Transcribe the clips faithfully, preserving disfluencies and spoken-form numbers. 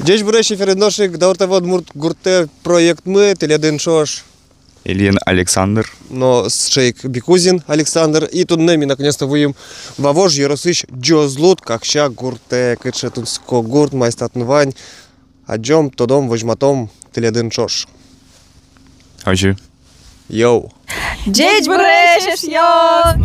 Ӟечбуресь! Эфирын нош ик «Даур ТВ удмурт гуртэ» проектмы. Тӥледын ӵош Ильин Александр но Шейк Бикузин Александр. И туннэ ми наконец-то вуим Вавож ёросысь Ӟозлуд-Какся гуртэ. Кыӵе тунсыко гурт, маиз татын вань, адӟом, тодом, возьматом тӥледын ӵош. Озьы. Йоу. Ӟечбуресь, эшъёс!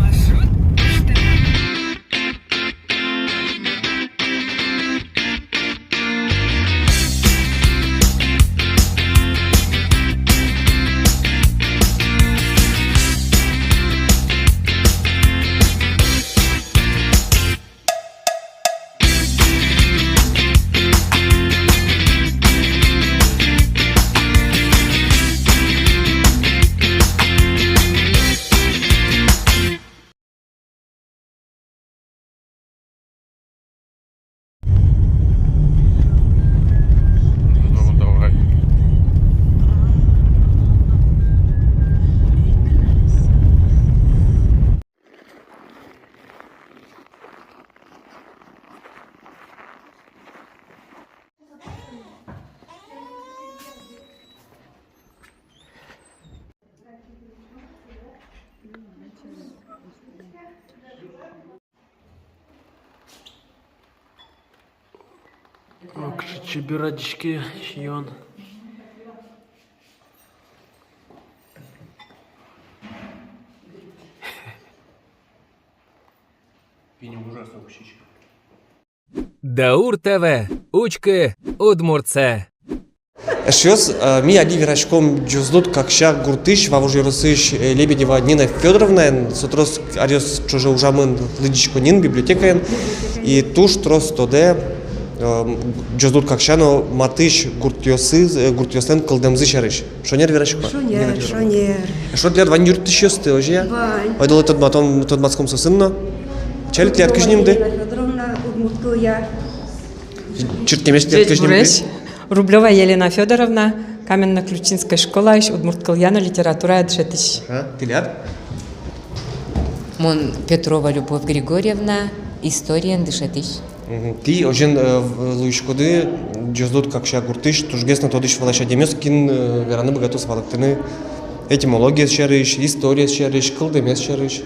О, кыӵе чебер адӟиське сиён. Пинь ужа со кшичка. Даур ТВ, учкы удмуртсэ. Эшъёс, э, ми али вераськом Ӟозлуд-Какся гуртысь, Вавож ёросысь, э, Лебедева Нина Фёдоровнаен. Со трос аръёс ӵоже ужамын лыдӟиськонниын, библиотекаын. И туж трос тодэ, э, Ӟозлуд-Какся но матысь гуртъёсы, э, гуртъёслэн кылдэмзы сярысь. Шонер вераськом-а? Шонер, шонер. Эшшо тӥляд вань юрттӥсьёсты, озьы-а? Вань. Ойдолэ тодматом, тодматском соосын но. Чали, тӥляд кызьы нимды? Елена Фёдоровна, удмурт кылъя. Чырткемесь, тӥляд кызьы нимды? Ӟечбуресь. Рублёва Елена Фёдоровна, Каменно-Ключинской школаысь удмурт кылъя но литературая дышетӥсь. Ага, тӥляд? Мон Петрова Любовь Григорьевна, историен дышетӥсь. Мгм. Тӥ озьыен, э, в-, луиськоды Ӟозлуд-Какся гуртысь тужгес но тодӥсь-валась адямиос, кин, э, вераны быгатоз валэктыны этимологиез сярысь, историез сярысь, кылдэмез сярысь.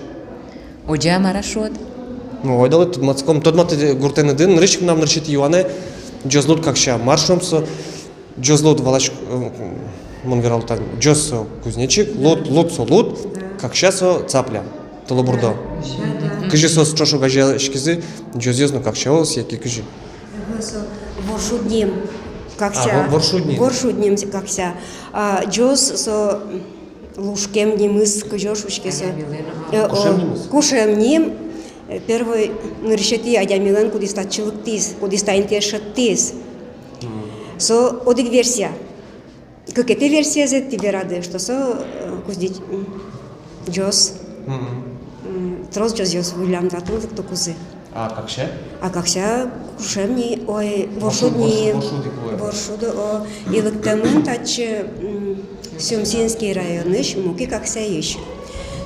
Озьы-а, мар-а шуод? Ну, ойдолэ тодматском, тодматэ гуртэныды. Нырысь ик мынам нырысетӥ юанэ: Ӟозлуд-Какся, мар шуом со? Ӟозлуд, валасько, э, мон верало тани. Ӟоз — со кузнечик, луд, луд — со луд, да. Какся — со цапля, тылобурдо. Да, да. Кызьы соос ӵош огазеяськизы, ӟозъёс но каксяос, яке кызьы? Ага, со воршуд ним — какся. А, во-, воршуд ним. Воршуд ним — какся. А ӟоз — со лушкем нимыз, кызьы шуиське со. Адямилэн, ага. Э, о, кушем нимыз. Кушем ним. Э, первой, нырысетӥ адямилэн, кудӥз татчы лыктӥз, кудӥз та интыез шедьтӥз. Мгм. Со одӥг версия. Кыкетӥ версиязэ тӥ верады, что со, э, кузнеч-, м, ӟоз. Мгм. М, трос ӟозъёс выллям татын лыктыкузы. А какся? А какся кушем ни-, ой, воршуд ним. Воршуд, воршуд ик луэ. Воршуд, о, и лыктэмын татчы, м, Сюмсинский районысь, Муки Каксяысь.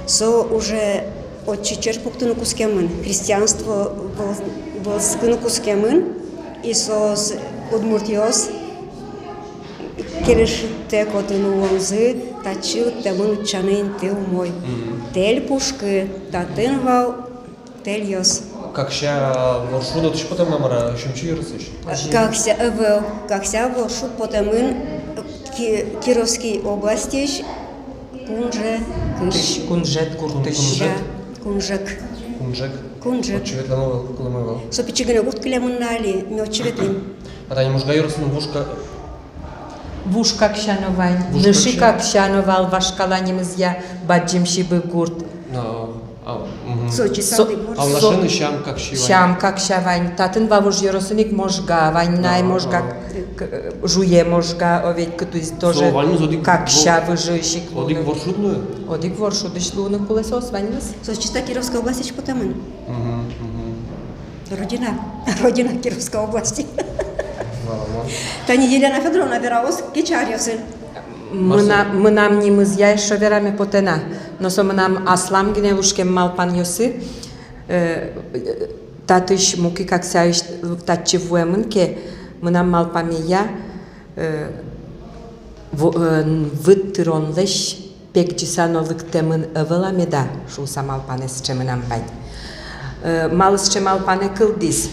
Со уже отчы черк пуктыны кутскемын, христианство вӧл-, вӧлскыны кутскемын, и соос, удмуртъёс, келешыттэк отын улонзы, татчы лыктэмын утчаны инты умой. Мгм. Тэль пушкы, татын вал тэльёс. Какся воршуд отысь потэмын-а, мар-а, Сюмси ёросысь? Какся, ӧвӧл, какся воршуд потэмын Ки-, Кировской областьысь Кунжекысь. Кунжет гуртысь. Да, Кунжек. Кунжек. Кунжек. Отчы ветлэм ӧвӧл, кылэм ӧвӧл. Со пичи гинэ гурт кылемын на али, ми отчы ветлӥм. А тани Можга ёросын Вуж Ка-, Вуж Какся но вань, Вуж Ныши Какся. Какся но вал, вашкала нимызъя, бадӟым Сибы гурт. А, а, мгм. Сочи со-, сады борд. А Алнашын со-, Сям Какся вань. Сям Какся вань. Татын Вавож ёросын ик Можга вань, най, а, Можга, а. К-, к-, Жуе Можга, о ведь, кытысь тоже со ваньмыз одӥг Какся во-, выжыысь ик луыны. Одӥг воршуд луэ? Одӥг воршудысь луыны кулэ соос ваньмыз. Соос чисто Кировской областьысь потэмын. Мгм, мгм. Родина, родина Кировской области. Валамон. Тани Елена Фёдоровна вералоз кече аръёсын. Мына-, мынам нимызъя эшшо вераме потэ на, но со мынам аслам гинэ лушкем малпанъёсы, э, татысь Муки Каксяысь татчы вуэмын ке, Мынам малпамея, э, во-, э, выт тыронлэсь пегӟыса но лыктэмын ӧвӧл-а меда, шуыса малпанэ сыӵе мынам вань. Э, малы сыӵе малпанэ кылдӥз?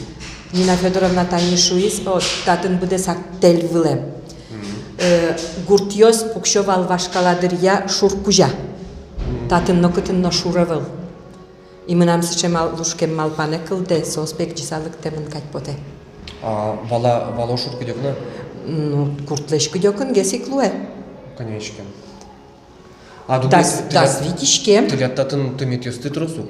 Нина Фёдоровна тани шуиз, о, татын быдэсак тэль вылэм. Э, гуртъёс пуксё вал вашкала дыръя шур кузя. Татын нокытын но шур ӧвӧл. И мынам сыӵе мал-, лушкем малпанэ кылдэ, соос пегӟыса лыктэмын кадь потэ. А вала, вало шур кыдёкын-а? Ну, гуртлэсь кыдёкынгес ик луэ. Конечно. А дугес дас, тӥляд, дас вить иськем. Тӥляд татын тыметъёсты трос ук?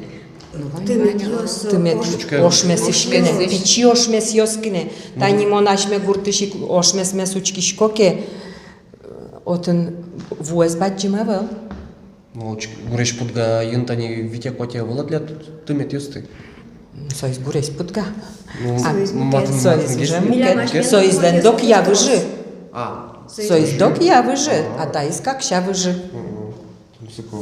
Ну, вань, тыметъёс, тымет, ош-, ошмес, ошмес иське но, пичи ошмесъёс гинэ. Тани мон асьме гуртысь ик ошмесмес учкисько ке, отын вуэз бадӟым ӧвӧл. Ну, уч-, гурезь Пудгаын тани вите-куате ӧвӧл-а тӥляд тыметъёсты? Соиз гурезь Пудга. Ну, а, соиз мукет. Соиз уже мукет. Соизлэн докъя выжы. А. Соиз докъя выжы, а таиз какся выжы. Мгм. Тунсыко.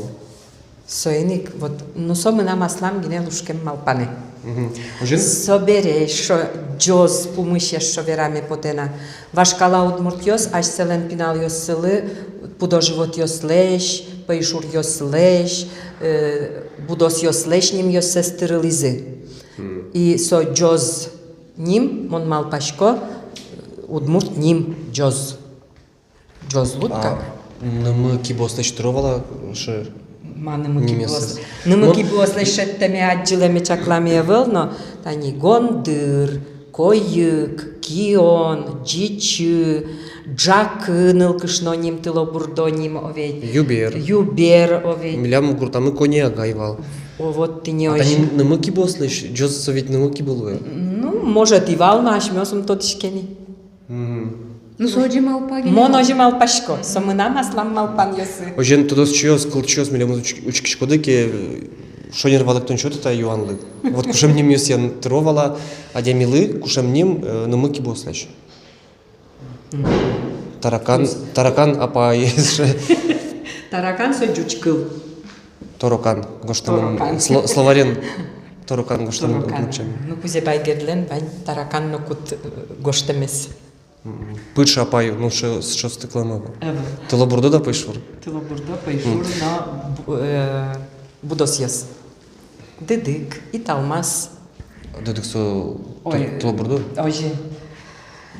Соин ик, вот, ну, со мынам аслам гинэ лушкем малпанэ. Мгм. Озьы-а? Собере эшшо ӟоз пумысь эшшо вераме потэ на. Вашкала удмуртъёс асьсэлэн пиналъёссылы пудо-животъёслэсь, пӧйшуръёслэсь, э, будосъёслэсь нимъёссэс тырылӥзы. Мгм. И со ӟоз ним, мон малпасько, удмурт ним ӟоз. Ӟоз луд как? А нымы-кибыослэсь тыро вал-а, ше-, ма, нымы-кибыос-, нимъёссэс? Нымы-кибыослэсь шедьтэме, адӟылэме, чакламеме ӧвӧл но, тани гондыр, койык, кион, ӟичы, ӝакы, нылкышно ним, тылобурдо ним, о ведь. Юбер. Юбер, о ведь. Милям гуртамы коньыагай вал. О, вот тӥни. А озьы. Тани нымы-кибыослэсь ӟоз со ведь нымы-кибы луэ. Ну, может, и вал, но асьмеос ум тодӥське ни. Мгм. Ну, со озьы малпа гинэ. Мон озьы малпасько, со мынам аслам малпанъёсы. Озьыен, тодосчиос, кылчиос, милемыз уч-, учкиськоды ке, э, шонер валэктон сётэ та юанлы. Вот кушем нимъёсъя тыро вал-а адямилы кушем ним, э, нымы-кибыослэсь? Мгм. Таракан, таракан апай. Таракан со ӟуч кыл. Торокан гожтэмын. Торокан. Сло-, словарен торокан гожтэмын. Торокан. Удмурт сямен. Ну, Кузебай Гердлэн вань «Таракан но кут», э, гожтэмез. Мгм. Пыӵ апай, ну, шо-, шо стыклама. Ага. Тылобурдо да пӧйшур. Тылобурдо, пӧйшур, мгм, но бу-, э, будосъёс. Дыдык, италмас. Дыдык со, ой, тыл-, тылобурдо? Озьы.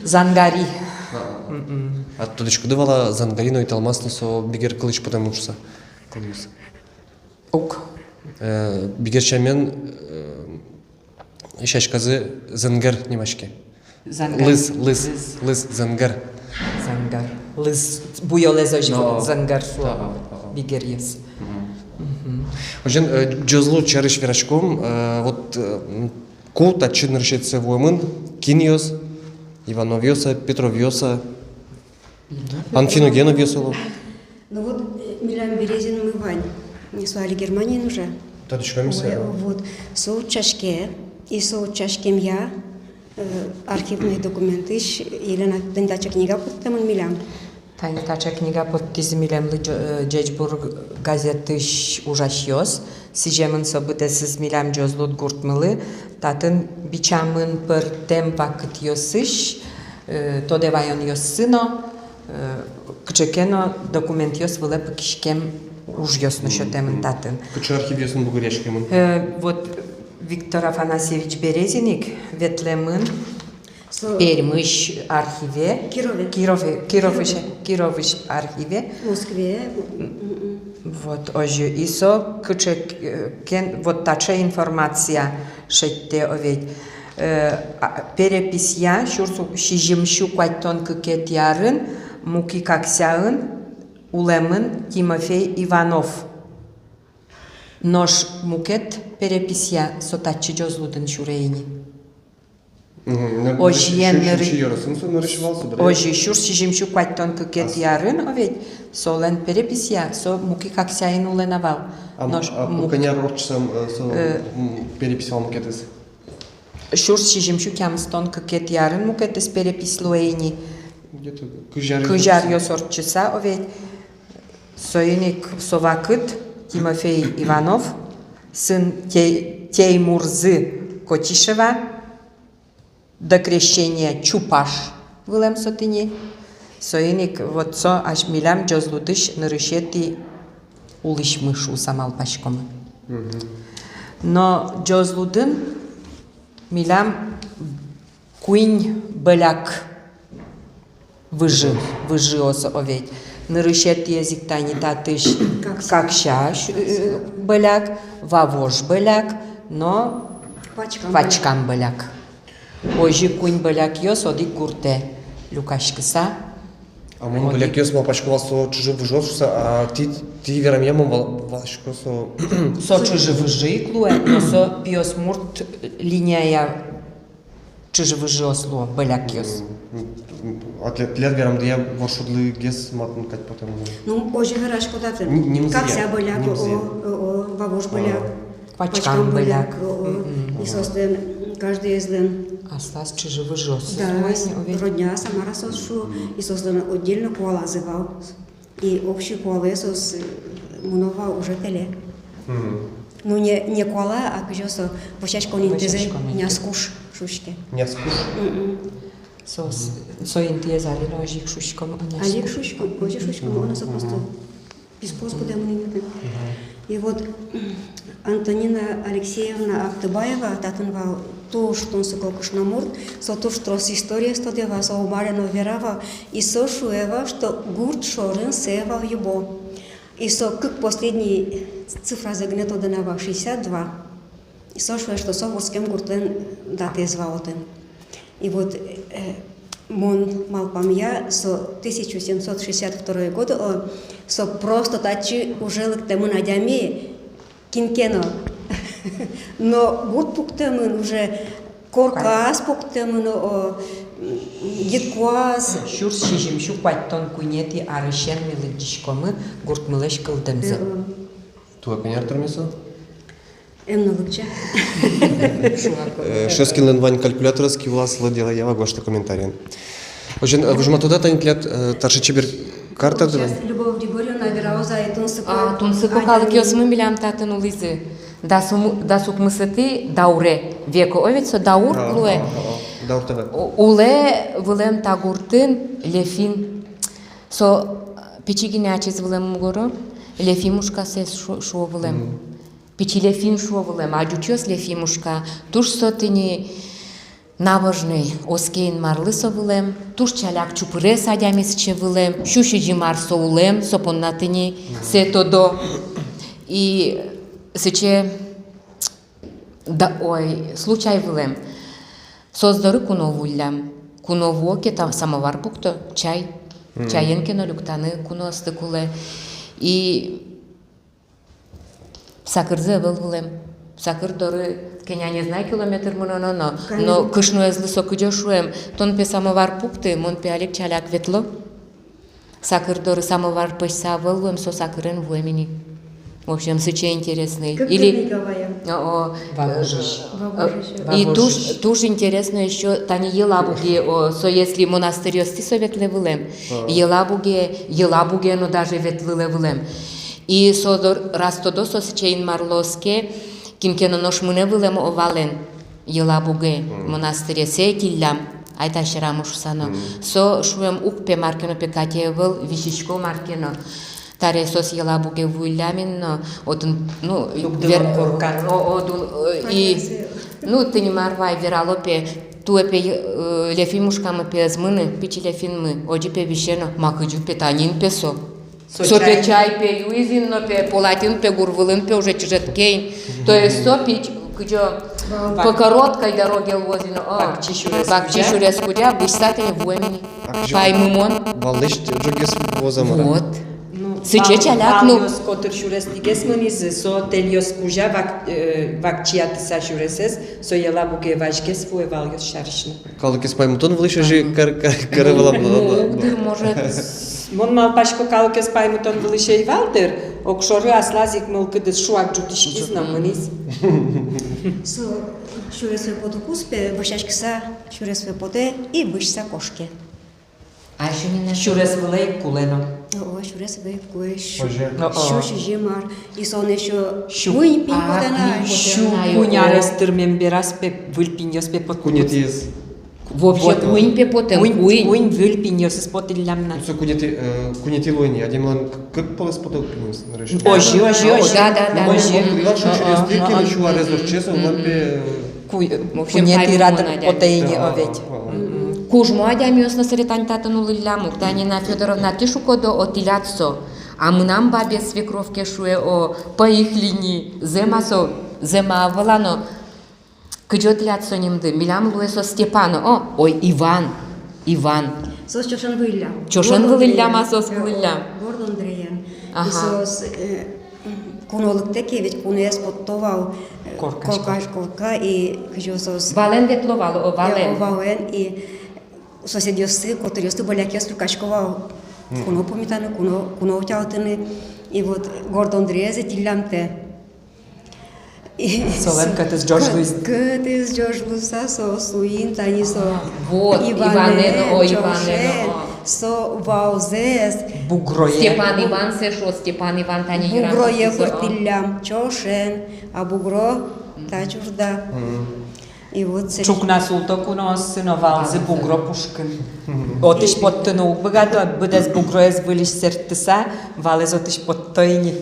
Зангари. А. Мгм. А тодӥськоды вал-а, зангари но италмас но со бигер кылысь потэмын шуыса? Кылысь. Уг. Э, бигер сямен, э, сяськазы зэнгер нимаське. Зангар. Лыз, лыз, лыз. Лыз, зангар. Зангар. Лыз. Буёлэз озьы. Но. Зангар шуо. Ага, ага. Бигеръёс. Мгм. Мгм. Озьыен, э, ӟозлуд сярысь вераськом, э, вот, э, м, ку татчы нырысетӥзэ вуэмын, кинъёс, Ивановъёс-а, Петровъёс-а, Анфиногеновъёс-а, оло? Ну вот, э, милям Березинмы вань, со али Германиын ужа. Тодӥськом ми сое. Ой, вот. Со утчаське, и со утчаськемъя, э, архивной документысь, Елена, тани таӵе книга поттэмын милям. Тани таӵе книга поттӥзы милемлы ӟо-, э, «Ӟечбур» газетысь ужасьёс. Сӥземын со быдэсыз милям Ӟозлуд гуртмылы. Татын бичамын пӧртэм вакытъёсысь, э, тодэ ваёнъёссы но, э, кыӵе ке но документъёс вылэ пыкиськем ужъёс но сётэмын татын. Кыӵе архивъёсын бугыръяськемын? Э, вот Виктор Афанасьевич Березин ик ветлэмын со Пермысь архиве. Кирове. Кирове, Кировысь, Кирове. Кировысь архиве. Москве. М-м. Вот, озьы. И со кыӵе, э, ке но, вот таӵе информация шедьтэ, о ведь. Э, а, переписья сюрс сизьымсю куатьтон кыкетӥ арын Мукикаксяын улэмын Тимофей Иванов. Нош мукет переписья со татчы, Ӟозлудын, сюре ини. Мгм. Озьыен, сю-, ныры-, сю-, сюрс сизьымсю куатьтон кыкетӥ арын, о ведь, солэн переписья, со Мукикаксяын улэ на вал. А, нош а мук-, кӧня ар ортчыса, э, со, э, м, перепись вал мукетыз? Сюрс сизьымсю тямыстон кыкетӥ арын мукетыз перепись луэ ини. Где-то кызь ар-, кызь аръёс ортчыса, о ведь. Соин ик со вакыт Тимофей Иванов, сын Те-, Теймурзы Котишева, до крещения Чупаш, вылэм со тӥни. Соин ик вот со ась милям Ӟозлудысь нырысетӥ улӥсьмы шуыса малпаськомы. Мгм. Но Ӟозлудын милям куинь бӧляк выжы, выжыос, о ведь. Нырысетӥез ик тани татысь Какся. Какся, э, бӧляк, Вавож бӧляк но Пачкам Пачкам бӧляк. Озьы куинь бӧлякъёс одӥг гуртэ люкаськыса. А мон бӧлякъёс малпасько вал, со чыжы-выжыос шуыса, а тӥ, тӥ верамъя мон вал-, валасько со. Со чыжы-выжы ик луэ, но со пиосмурт линияя чыжы-выжыос луо, бӧлякъёс. Мгм. А тӥ-, тӥляд верамдыя воршудлыгес матын кадь потэ мыным. Ну, озьы вераськод-а тон? Н-, нимзыя, Какся бӧляк, нимзыя. О, о, о, Вавож бӧляк. А. Пачкам бӧляк. О, о. Мгм. И соослэн, каждыезлэн. Аслаз чыжы-выжыос. Да, о ведь. Родня, Самара соос шуо, и соослэн отдельно куалазы вал. И общий куалэ соос, э, мыно вал уже тэле. Мгм. Ну, не, не куала, а кызьы со, вӧсяськон интызэ. Вӧсяськон интызэ. Няскуш шуиське. Няскуш? Мгм. Соос, со интыез али но озьы ик шуиськом, няскуш. Али ик шуиськом, озьы шуиськом, мгм, но со просто писпуос кудэмын инты. Мгм. И вот, м, Антонина Алексеевна Актыбаева, татын вал туж тунсыко кышномурт, со туж трос историез тодэ вал, со быре но вера вал, и со шуэ вал, что гурт шорын сое вал юбо. И со кык последний цифразэ гинэ тодэ на вал, шестьдесят два. И со шуэ, что со вордскем гуртлэн датэз вал отын. И вот, э, мон малпамъя, со тысяча семьсот шестьдесят второй год, о, со просто татчы уже лыктэмын адями, кин ке но. Но гурт пуктэмын уже, коркаос пуктэмын, о, йыткуаз. Сюрс сизьымсю куатьтон куинетӥ арысен ми лыдӟиськомы гуртмылэсь кылдэмзэ. Э, о. Туэ кӧня ар тырме со? Эн но лыдӟы. Э, Шескинлэн вань калькуляторез, кивалтӥсько, дело ява гожтэ комментариен. Озьыен, э, возьматоды-а тани тӥляд, э, таӵе чебер карта? Сейчас Любовь Григорьевна вералоз ай тунсыко. А, тунсыко калыкъёсмы милям татын улӥзы. Дас ум-, дас укмысэтӥ дауре веко, о ведь со даур луэ. А, а, а, даур тӥ вал. У-, улэ вылэм та гуртын Лефин. Со, э, пичи гинэ ачиз вылэм мугоро, Лефимушка сое шу-, шуо вылэм. Мгм. Пичи Лефим шуо вылэм, а ӟучъёс Лефимушка. Туж со тӥни набожный, оске Инмарлы со вылэм, туж ӵаляк чупырес адями сыӵе вылэм, сю сизьым ар со улэм, со понна тӥни сое тодо. И сыӵе, да, ой, случай вылэм. Соос доры куно вуиллям. Куно вуо ке, та самовар пукто, чай. Мгм. Чаен ке но люктаны куноосты кулэ. И сакырзы ӧвӧл вылэм. Сакыр доры кӧня, не знаю, километр мыноно но, но кышноезлы со кыдёке шуэм: тон пе самовар пукты, мон пе али ик ӵаляк ветло. Сакыр доры самовар пӧзьса ӧвӧл луэм, со сакырен вуэм ини. В общем, сыӵе интересный. Или, о, о, Вавожысь. Э, Вавожысь. И туж, Вавожысь. Туж интересно ещё тани Елабуге, о, со если монастырьёстӥ со ветлэ вылэм. А. Елабуге, Елабуге но даже ветлылэ вылэм. И со дор-, раз тодо со сыӵе Инмарлы оске, кин ке но нош мынэ вылэм Овалэн Елабуге монастыре, сое киллям, ай та сьӧрамы шуса но. Мгм. Со шуэм: уг пе, мар ке но пе катэ ӧвӧл, висисько мар ке но. Таре соос Елабуге вуиллям ини но, отын, ну, вер-, о, отын, э, и, ну, тӥни мар вай, верало пе, туэ пе, э, Лефимушкамы пе ӧз мыны, пичи Лефинмы, озьы пе висе но, ма, кызьы пе, тани ини пе со. Со пе чай пе юиз ини но пе, полатьын пе, гур вылын пе уже чыжетске ини. То есть со пичи, кызьы, по короткой дороге луоз ини, о, вакчи сюрес кузя, бызьыса тӥни вуэм ини. Паймымон. Валлэсь ӝоггес вуоз-а, мар-а? Вот. Ну, сыӵе ӵаляк, ну. Валъёс котыр сюрестӥгес мынӥзы, со тэльёс кузя вак-, э, вакчиятыса сюресэз, со Елабуге вазьгес вуэ валъёс сярысь но. Калыкез паймытон вылысь озьы кар-, кар-, каре вылэм. Ну, уг, дыр, может. Мон малпасько, калыкез паймытон вылысь ӧй вал, дыр, огшоры аслаз ик мылкыдыз шуак ӝутӥськиз но мынӥз. Со сюрес вӧй потыкуз пе, вӧсяськыса сюрес вӧй потэ и бызьыса кошке. А ещё не на сюрес вылэ ик кулэ но. О, сюрес вылэ ик кулэ. Сю-, сю сизьым ар. И со ещё сю куинь пинь потэ на. Сю куинь арес тырмем бераз пе, выль пиньёс пе поткуз. Куинетӥез. Вообще куинь пе потэ, куинь, куинь. Куинь выль пиньёсыз потӥллям на. Со куинетӥ, э, куинетӥ луэ ни, адямилэн к-, кык полэс потэ ук пиньёс нырысь. Озьы, озьы, озьы. Да, да, да. Озьы. Куинетӥ луэ ни, шуо, арес ортче со, улам пе, э, ку-, в общем, куинетӥ радыр потэ ини, о ведь. Кужмо адямиос но сыре тани татын улӥллям ук. Тани Нина Фёдоровна, тӥ шукоды, о, тӥляд со. А мынам бабе, свекровке, шуэ, о, пӧйхлини, зэм-а со, зэм-а, ӧвӧл-а но. Кызьы тӥляд со нимды? Милям луэ со Степан, о, ой, Иван. Иван. Соос ӵошен вылӥллям. Ӵошен вылӥллям-а соос, э, вылӥллям? Горд Андреен. Ага. И соос, э, куно лыктэ ке, ведь куноез потто вал, э, коркасько. Корка, корка, и кызьы соос. Валэн ветло вал, о, валэн. Э, о, валэн, и соседъёсты, котыръёсты, бӧлякъёс люкасько вал. Мгм. Куно пумитаны, куно, куно утялтыны. И вот Горд Андреез ӧтиллямтэ. Солэн кӧтыз ӝож луиз. Кӧтыз ӝож луыса со суин тани со. А, вот, Иванэн, Иванэн, о, Иванэн, ӵошен, о. Со валзэс. Бугрое. Степан Иван сое шуо, Степан Иван тани йырам. Бугрое пыртӥллям, ӵошен, а бугро та ӵужда. Мгм. И вот сэ- Ӵукна султо кунооссы но валзы бугро пушкын. Мгм. Отысь поттыны уг быгато, быдэс бугроез выльысь сэрттыса, валэз отысь потто ини.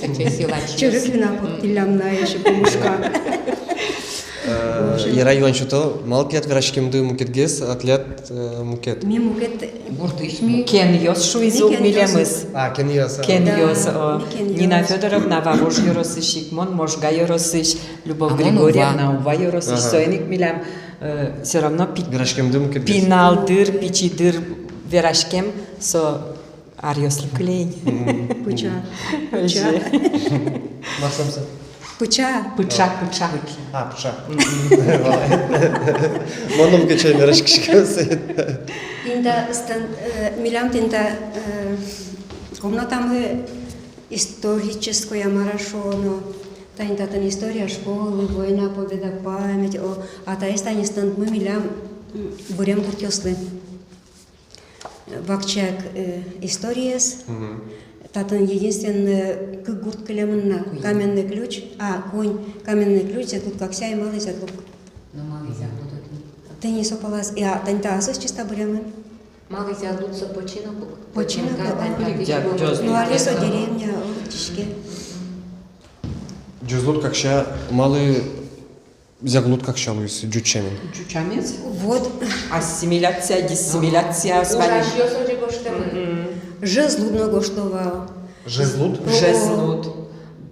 Сыӵе силач. Чырык вина поттӥллям на ещё пумышка. Э, яра, юан сёто, малы тӥляд вераськемды мукетгес, а тӥляд, э, мукет? Ми мукет. Гуртысь ми. Кенъёс шуизы ук милемыз. Ми кенъёс. А, кенъёс, а. Кенъёс, да, о. Ми кенъёс. Нина Фёдоровна Вавож ёросысь ик, мон Можга ёросысь. Любовь Григорьевна Ува ёросысь, ага, соин ик милям, э, всё равно пи-, вераськемды мукетгес. Пинал дыр, пичи дыр вераськем, со аръёслы кылем ини. Мгм. Пыча. Пыча. Пыча. Мар со? Пыча. Пыча, пыча. А, пыча. Мгм. Мон но мукет сямен вераськисько сое. Тӥни та стан-, э, милям тӥни та, э, комнатамы исторической, а мар-а шуоно. Тани татын история школы, война, победа, память, о, а таиз тани стендмы милям, м, бырем гуртъёслы. Вакчияк, э, историез. Мгм. Татын единственный кык гурт кылемын на. Куинь. Каменный Ключ, а, куинь, Каменный Ключ, Зядлуд Какся и Малый Зядлуд. Но Малый Зядлуд отын. Тӥни со палаз, и, а, тани та асэз чисто быремын. Малый Зядлуд со починок ук. Починок ук, ага. Ну, али со деревня, улытӥське. Ӟезлуд Какся, малы Зядлуд Какся луиз ӟуч сямен? Ӟуч сямен. Вот. Ассимиляция, диссимиляция. Ужасьёс озьы гожтэмын. Мгм. Жезлуд но гожто вал. Жезлуд? О, о. Жезлуд.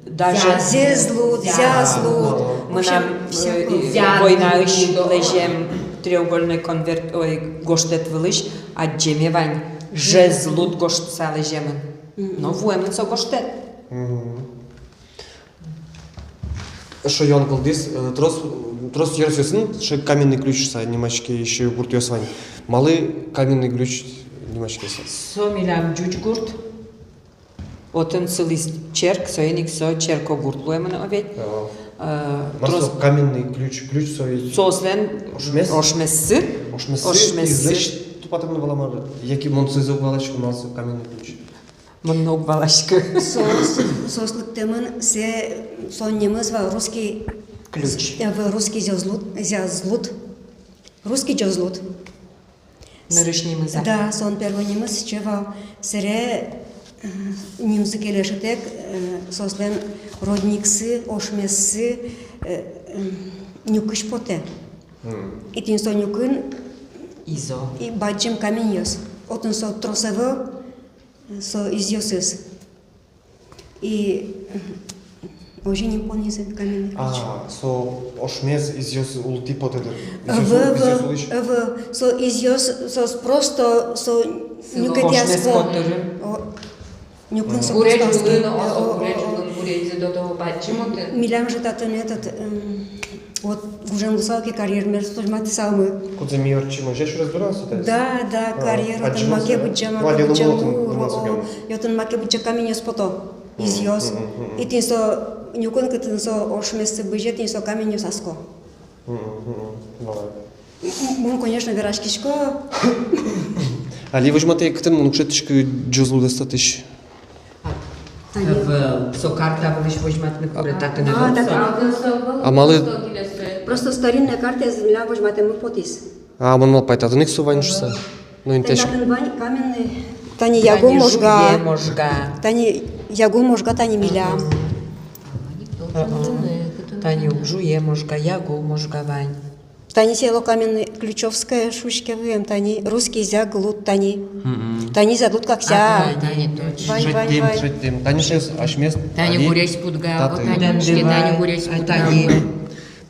Даже зяз-, зезлуд, зяз-, зязлуд. Зязлуд. Мынам, э, всякое. Войнаысь лэзем треугольной конверт, ой, гожтэт вылысь адӟеме вань, жезлуд гожтыса лэземын. Мгм. Но вуэмын со гожтэт. Мгм. Эшшо юан кылдӥз, э, трос, трос ёросъёсын сыӵе Каменный Ключ шуыса нимаське ещё гуртъёс вань. Малы Каменный Ключ нимаське со? Со милям ӟуч гурт. Отын сылӥз черк, соин ик со черкогурт луэмын, о ведь. Ага. Э, мар со трос-, Каменный Ключ, ключ со ведь соослэн ошмес? Ошмессы. Ошмессы. Ошмессы. Излэсь тупатэмын вал-а, мар-а? Яке мон сое уг валаськы, мар со Каменный Ключ. Мон но уг валаськы. Соос, соос лыктэмын, сэ, со нимыз вал русский ключ. Э, в-, русский зязлуд, зязлуд. Русский ӟезлуд. Нырысь нимыз-а? Да, солэн первой нимыз сыӵе вал. Сэре, э, нимзы келешытэк, э, соослэн родниксы, ошмессы, э, э, нюкысь потэ. Мгм. И тӥни со нюкын изо. И бадӟым каменъёс. Отын со трос ӧвӧл, со изъёсыз. И озьы ним понӥзы Каменный Ключ. А, со ошмес изъёс ултӥ потэ дыр. Изъёс ул-, изъёс улысь. Ӧвӧл, ӧвӧл, ӧвӧл. Со изъёс, соос просто, со нюкетъясько. Ошмес котырын. О, нюкын со просто аскем. Гурезь улын, о, о, о, гурезь улын, гурезь до того бадӟым отын. Милям же татын этот, эм, Вот гужем луысал ке, карьер мер возьматысалмы. Кудзэ ми ортчим, озьы сюрес дорын со, то есть? Да, да, а, карьер отын маке быдӟа, маке быдӟа мур, о, отын маке быдӟа каменъёс пото, изъёс. Мгм, мгм, мгм. И тӥни со нюкын, кытын со ошмессы бызе, тӥни со каменъёс аско. Мгм, мгм, мгм. Валай. М-, м-, мон, конечно, вераськисько. Али возьматэ, кытын мон уг шедьтӥськы ӟезлудэ татысь. Ӧвӧл, со карта вылысь возьматыны кулэ, татын ӧвӧл со. А, татын. А малы? Просто старинной картаез милям возьматэммы потӥз. А мон малпай, татын ик со вань шуса. Ну, интыяське. Татын вань каменный, тани Ягул Можга. Тани Ягул Можга. Тани Ягул Можга, тани милям. Ага. Тани ук Жуе Можга, Ягул Можга вань. Тани село Каменноключевское шуиське вылэм, тани Русский Зядлуд, тани. Мгм. Тани Зядлуд Какся. Ага, тани точно. Вань, вань, вань. Шедьтэм, шедьтэм. Тани асьмес, тани али Гурезь Пудга, татын. Тани Гурезь Пудга.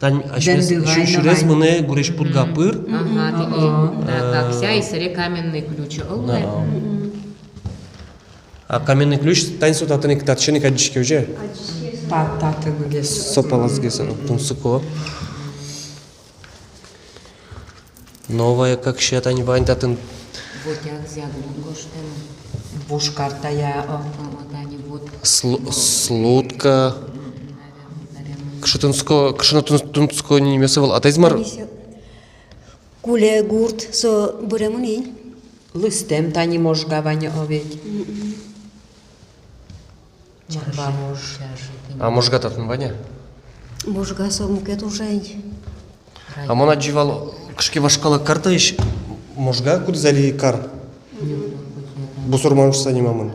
Тани асьмес Дендывай сю-, сюрес мынэ Гурезь Пудга пыр. Мгм. Ага, тани. О-о. Да, Какся и сэре Каменноключ. О, да. Мгм. А Каменноключ тани со татын ик, татчы ик адӟиське, озьы-а? Та-, татынгес. Со паласгес, а, тунсыко. Новая Какся тани вань татын. Вотяг Зядлуд гожтэмын. Вуж картая, о. О, о, тани вот. Слу-, Слудка. М, наверное, наверное. Кыӵе тунсыко, кыӵе но тун-, тунсыко нимъёс ӧвӧл, а таиз мар? Тани со Кулегурт, со быремын ини. Лыстэм тани Можга вань, о ведь. Мгм. Чарба Мож. А Можга татын вань-а? Можга со мукет ужен. А мон адӟи вал, кыӵе ке вашкала картаысь Можга, кудӥз али кар. Мгм. Бусурман шуса нимамын.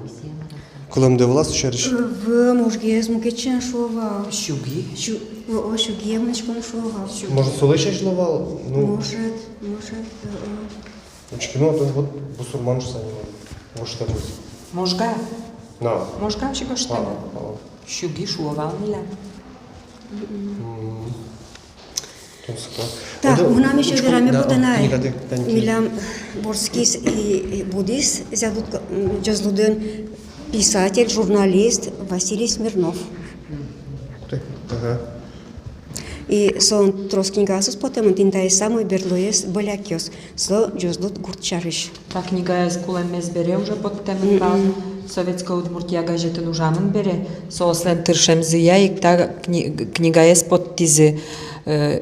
Кылэмды ӧвӧл-а со сярысь? Ӧвӧл, Можгаез мукет сямен шуо вал. Сюги? Сю-, о, о, Сюги мынӥськом шуо вал. Может, солэсь азьло вал? Ну. Может, может, о, о. Учкы но, отын вот бусурман шуса нимамын. Гожтэмын. Можга? На. Можга вообще гожтэмын. А, а. Сюги шуо вал милям. Мгм. Мгм. Тунсыко. Так, мынам ещё вераме потэ на ай. Милям вордскиз и, и будӥз Зядлуд, м, Ӟозлудын писатель, журналист Василий Смирнов. Ух ты. Ага. И солэн трос книгаосыз потэмын, тӥни таиз самой берлоез «Бӧлякъёс». Со Ӟозлуд гурт сярысь. Та книгаез кулэммес бере уже поттэмын вал. Мгм. «Советская Удмуртия» газетын ужамын бере, соослэн тыршемзыя ик та кни-, книгаез поттӥзы. Э,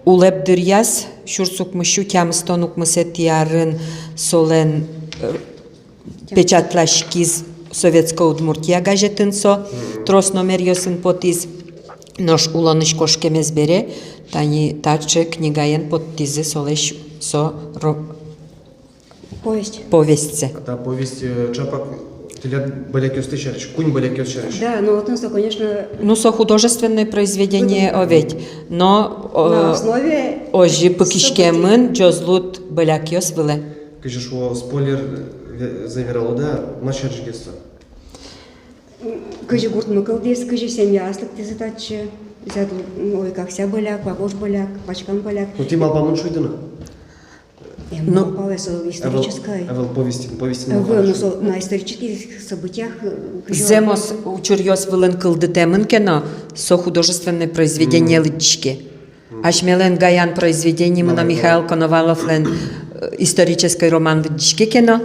улэп дыръяз, сюрс укмыссю тямыстон укмысэтӥ арын солэн, э, печатласькиз «Советская Удмуртия» газетын со, трос номеръёсын потӥз, нош улонысь кошкемез бере, тани таӵе книгаен поттӥзы солэсь со ро-, повесть. Повестьсэ. А та повесть, э, чапак тӥляд бӧлякъёсты сярысь, куинь бӧлякъёс сярысь. Да, но отын со, конечно. Ну, со художественное произведение, о ведь, но, о, на основе озьы пыкиськемын событий. Ӟозлуд бӧлякъёс вылэ. Кызьы шуо, спойлер, э, ве-, зэ вералоды-а, мар сярысь гес со? Кызьы гуртмы кылдӥз, кызьы семьяос лыктӥзы татчы, Зядлуд, ой, Какся бӧляк, Вавож бӧляк, Пачкан бӧляк. Ну, тӥ малпамын шуиды но. Эм, ну, малпалэ, со исторической. Ӧвӧл, ӧвӧл повестьын, повестьын. Ӧвӧл, малпамын, ну, шуиды. Со на исторических событиях, э, кызьы. Зэмос учыръёс вылын кылдытэмын ке но, со художественное произведение лыдӟиське. Мгм. Асьмелэн Гаян произведениемы но, Михаил Коноваловлэн, э, исторической роман лыдӟиське ке но,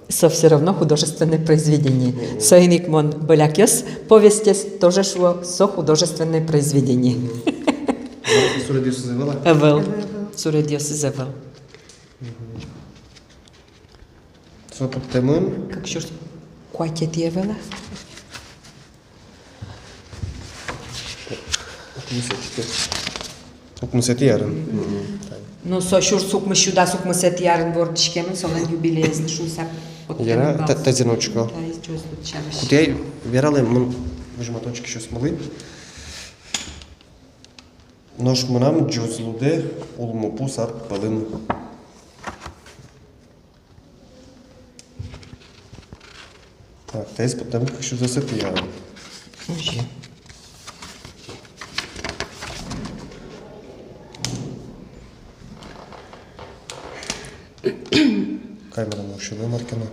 со всё равно художественное произведение. Мгм. Соин ик мон «Бӧлякъёс» повестез тоже шуо, со художественное произведение. Мгм. Суредъёсыз ӧвӧл-а? Ӧвӧл. Ӧвӧл, ӧвӧл. Суредъёсыз ӧвӧл. Мгм. Со поттэмын. Кык сюрс куатетӥ ӧвӧл-а? Укмысэтӥ. Укмысэтӥ арын. Мгм. Ну, со сюрс укмыссю дас укмысэтӥ арын вордӥськемын, солэн юбилеезлы шуыса поттэмын. Яра, вал. Та-, тазьы но учко. Таиз Ӟозлуд сярысь. Кутӥ ай, вералэ, мон возьмато учкисьёсмылы. Нош мынам Ӟозлудэ улмопу сад пӧлын. Так, таиз поттэм кык сюрс дасэтӥ арын. Озьы. Камера но уксё, мар ке но.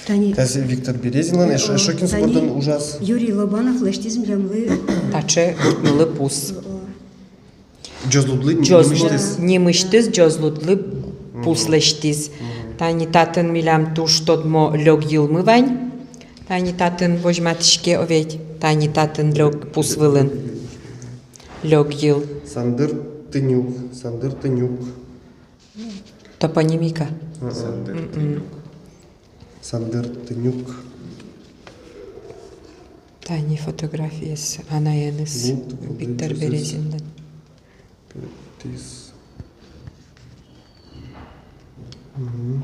Тани. Тазьы Виктор Березинлэн, эшшо, эшшо кин со бордын ужаз? Юрий Лобанов лэсьтӥз милемлы. Таӵе гуртмылы пус. О, о. Ӟозлудлы. Ӟозлуд нимысьтыз. Нимысьтыз Ӟозлудлы пус лэсьтӥз. Мгм. Тани татын милям туж тодмо лёгйылмы вань. Тани татын возьматӥське, о ведь. Тани татын лёг-, пус вылын. Лёгйыл. Сандыр Тынюк, Сандыр Тынюк. Топонимика. Мгм. Сандыр Тынюк. Сандыр Тынюк. Тани фотографиез анаеныз, Виктор Березинлэн. Пытӥз. Мгм.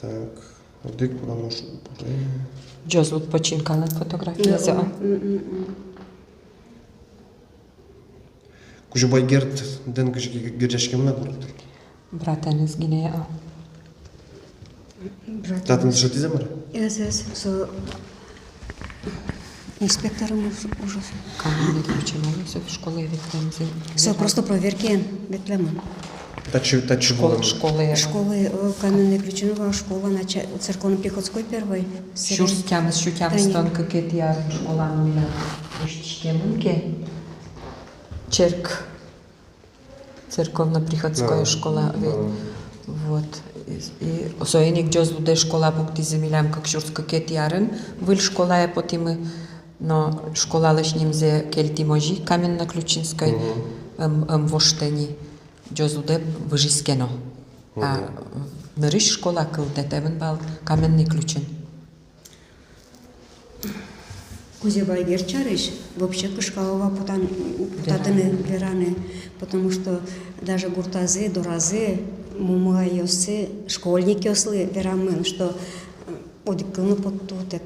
Так, одӥг мамуш упре. Ӟозлуд починкалэн фотографиязы. Мгм, мгм, мгм. Кузебай Герд дэн кызьы ке герӟаськемын-а гурт? Братэныз гинэ, а. Брат. Татын дышетӥз-а, мар-а? Эз, эз, со инспекторын уж-, ужаз. Каменный ключын, со школае ветлэмзэ. Со просто проверкаен ветлэмын. Татчы, татчы школа, школае. Школае, о, каменный ключын вал школа, нача-, церковно-приходской первой. Сюрс тямыс, сю тямыстон кыкетӥ арын школамы милям усьтӥськемын ке. Черк. Церковно-приходской школа, ведь. Вот. И, и соин ик Ӟозлудэ школа пуктӥзы милям кык сюрс кыкетӥ арын, выль школае потӥмы, но школалэсь нимзэ кельтӥм озьы, Каменно-Ключинской, ӧм, ӧм воштэ ни, Ӟозлудэ выжиське но. А нырысь школа кылдытэмын вал Каменный Ключын. Кузебай Герд сярысь вообще кышкало вал потан-, потатыны, вераны, потому что даже гуртазы, доразы, мумыосы, школьникъёслы верамын, что, э, одӥг кыл но поттэк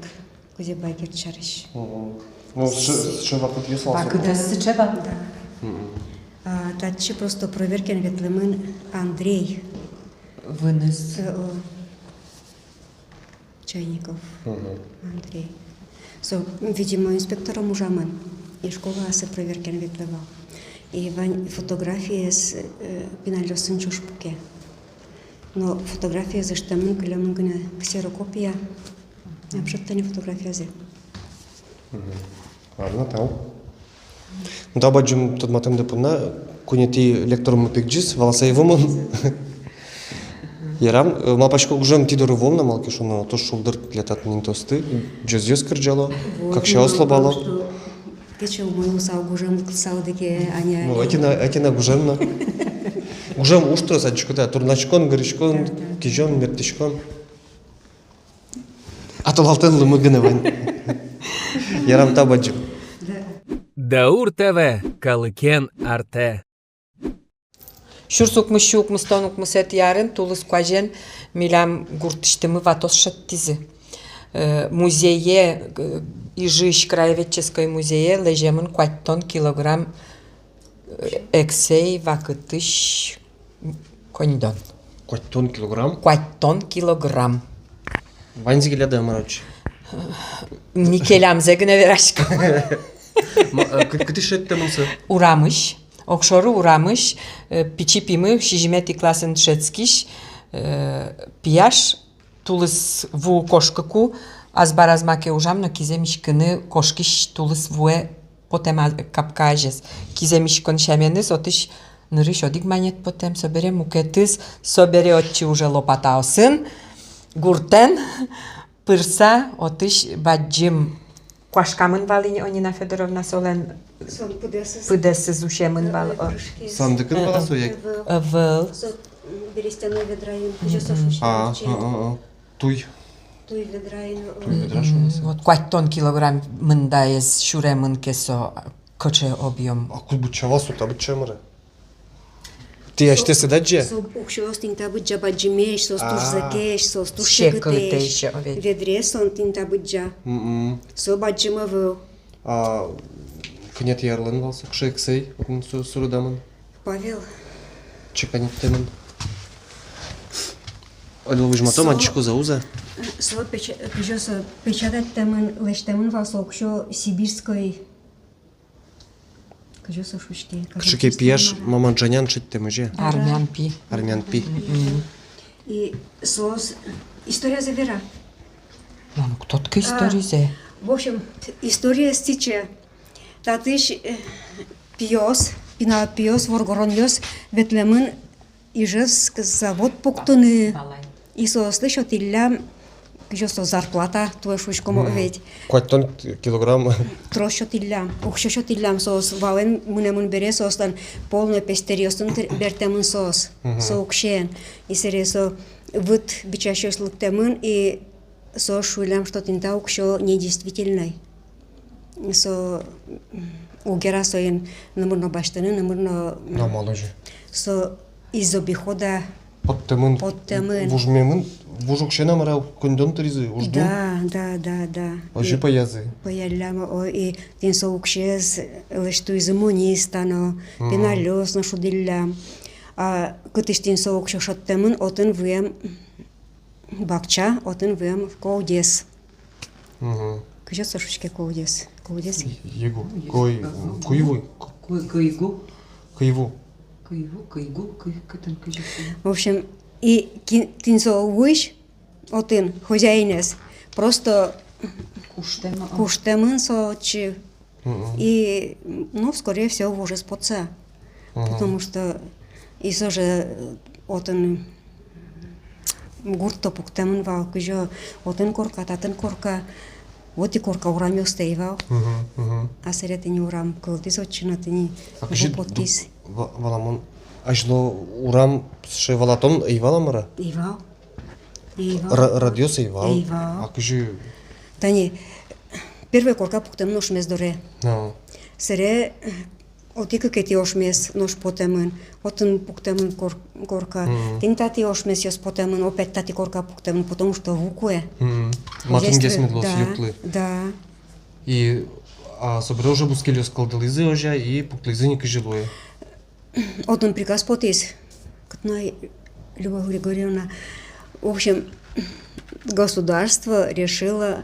Кузебай Герд сярысь. Мгм. Ну, сыӵе, сыӵе вакытъёс вал со. Вакытъёс сыӵе вал. Да. Мгм. А татчы просто проверкаен ветлэмын Андрей. Выныз. Э, о. Чайников Андрей. Со, видимо, инспектором ужамын. И школаосы проверкаен ветлэ вал. И вань фотографиез, э, пиналъёсын ӵош пуке. Но фотографиез ыштэмын, кылемын гинэ ксерокопия. Ӧм шедьтэ ни фотографиязэ. Мгм. Ладно, тау. Ну, та бадӟым тодматэмды понна, куинетӥ лектормы пегӟиз, валаса ӧй вуы мон. Ярам, э, малпасько, гужем тӥ доры вуом на, малы ке шуоно, туж шулдыр тӥляд татын интыосты, ӟозъёс кырӟало, вот, каксяос лобало. Кыӵе умой луысал гужем лыктысалды ке, а не, а не. Ну, ӧтина, ӧтина гужем но. Гужем уж трос адӟиськод-а, турнаськон, гыриськон, да, да, кизён, мерттӥськон. А толалтэн лымы гинэ вань. Ярам, тау бадӟым. Даур ТВ, калыкен артэ. Сюрс укмыссю укмыстон укмысэтӥ арын тулыс куазен милям гуртысьтымы ватос шедьтӥзы. Э, музее, э, Ижысь краеведческой музее лэземын куатьтон килограмм эксэй вакытысь коньдон. Куатьтон килограмм? Куатьтон килограмм. Ваньзэ келяды-а, мар-а, отчы? Ми келямзэ гинэ вераськом. Ма-, э, кы-, кытысь шедьтэмын со? Урамысь. Огшоры урамысь, э, пичи пимы, сизьыметӥ классын дышетскись, э, пияш, тулыс ву кошкыку, азбараз маке ужам но, кизэ миськыны кошкись тулыс вуэ потэм а-, капка азез. Кизэ миськон сяменыз отысь нырысь одӥг манет потэм, собере мукетыз, собере отчы уже лопатаосын, гуртэн пырса, отысь бадӟым куашкамын вал ини, Нина Фёдоровна, солэн пыдэсыз, пыдэсыз усемын вал, о. Сандыкын вал-а со, яке? Ӧвӧл. Со, м, берестяной ведраен, кызьы со шуиське. А, а, а, а. Туй. Туй ведраен, о. Туй ведра шуо со. Вот куатьтон килограмм мындаез сюремын ке со, кыӵе объём. А куд быдӟа вал со, та быдӟа, мар-а? Тӥ асьтэос ӧд адӟе? Со уксёос тӥни та быдӟа бадӟымесь, соос туж зӧкесь, соос туж секытэсь. Секытэсь, о, ведь. Ведрес со тӥни та быдӟа. Мгм. Со бадӟым ӧвӧл. А кӧнятӥ арлэн вал со, кыӵе эксэй, отын со суредамын? Павел. Чеканитэмын. Али возьматом, со адӟиськоз-а, уз-а? Со печа-, кызьы со печататьтэмын, лэсьтэмын вал со уксё сибирской. Кызьы со шуиське, кызьы ке пияш мамаджанян шедьтэм, озьы-а? Армян пи. Армян пи. Мгм. И соос историязэ вера. Мон уг тодӥськы историзэ. А, в общем, история сыӵе. Татысь, э, пиос, пинал пиос, воргоронъёс ветлэмын Ижевск завод пуктыны. И соослы сётӥллям, кызьы со, зарплата, туэ шуиськом ведь. Куатьтон килограмм. Трос сётӥллям, уксё сётӥллям соос. Валэн мынэмын бере, соослэн полной пестеръёсын тыр-, бертэмын соос. Мгм. Со уксёен. И сэре со выт бичасьёс лыктэмын, и соос шуиллям, что тӥни та уксё недействительной. Со, м, уг яра соин номыр но басьтыны, номыр но, м, но малы же. Со из обихода поттэмын, поттэмын. Вужмемын, вуж уксёен-а, мар-а, коньдон тыризы, уждун? Да, да, да, да. Озьы и пӧязы. Пӧяллям, о, и тӥни со уксёез лэсьтӥзы, мынӥз та но, мгм, пиналъёс но шудӥллям. А кытысь тӥни со уксё шедьтэмын, отын вуэм бакча, отын вуэм колодец. Мгм. Кызьы со шуиське, колодец? Колодец. Егу. Кой-, куйву. Куй-, куйгу. Куйву. Куйву, куйгу, куй-, кытын кызьы со. В общем, и ки-, тӥни со вуись, отын хозяинэз просто куштэмын, куштэмын со отчы. Мгм. И, ну, скорее всего, вужез потса. Мгм. Потому что и со же, э, отын гурт-то пуктэмын вал, кызьы отын корка, татын корка. Вот и корка, урамъёсты ӧй вал. Мгм, мгм. А сэре тӥни урам кылдӥз отчы но, тӥни. А кызьы ву поттӥз. Ду-, ва-, валамон, азьло урам сыӵе валатон ӧй вал-а, мар-а? Ӧй вал. Ӧй вал. Ра-, радъёс ӧй вал. Ӧй вал. А кызьы? Тани первой корка пуктэмын ошмес доры. А. Сэре, э, отӥ кыкетӥ ошмес нош потэмын, отын пуктэмын кор-, корка. Мгм. Тӥни татӥ ошмесъёс потэмын, опять татӥ корка пуктэмын, потому что ву кулэ. Мгм. Хозяйство, матынгес мед луоз, да, юртлы. Да. И, а, собере уже бускельёс кылдылӥзы озьы, и пуктылӥзы ни кызьы луэ. Отын приказ потӥз, кытын ай, Любовь Григорьевна. В общем, государство решило,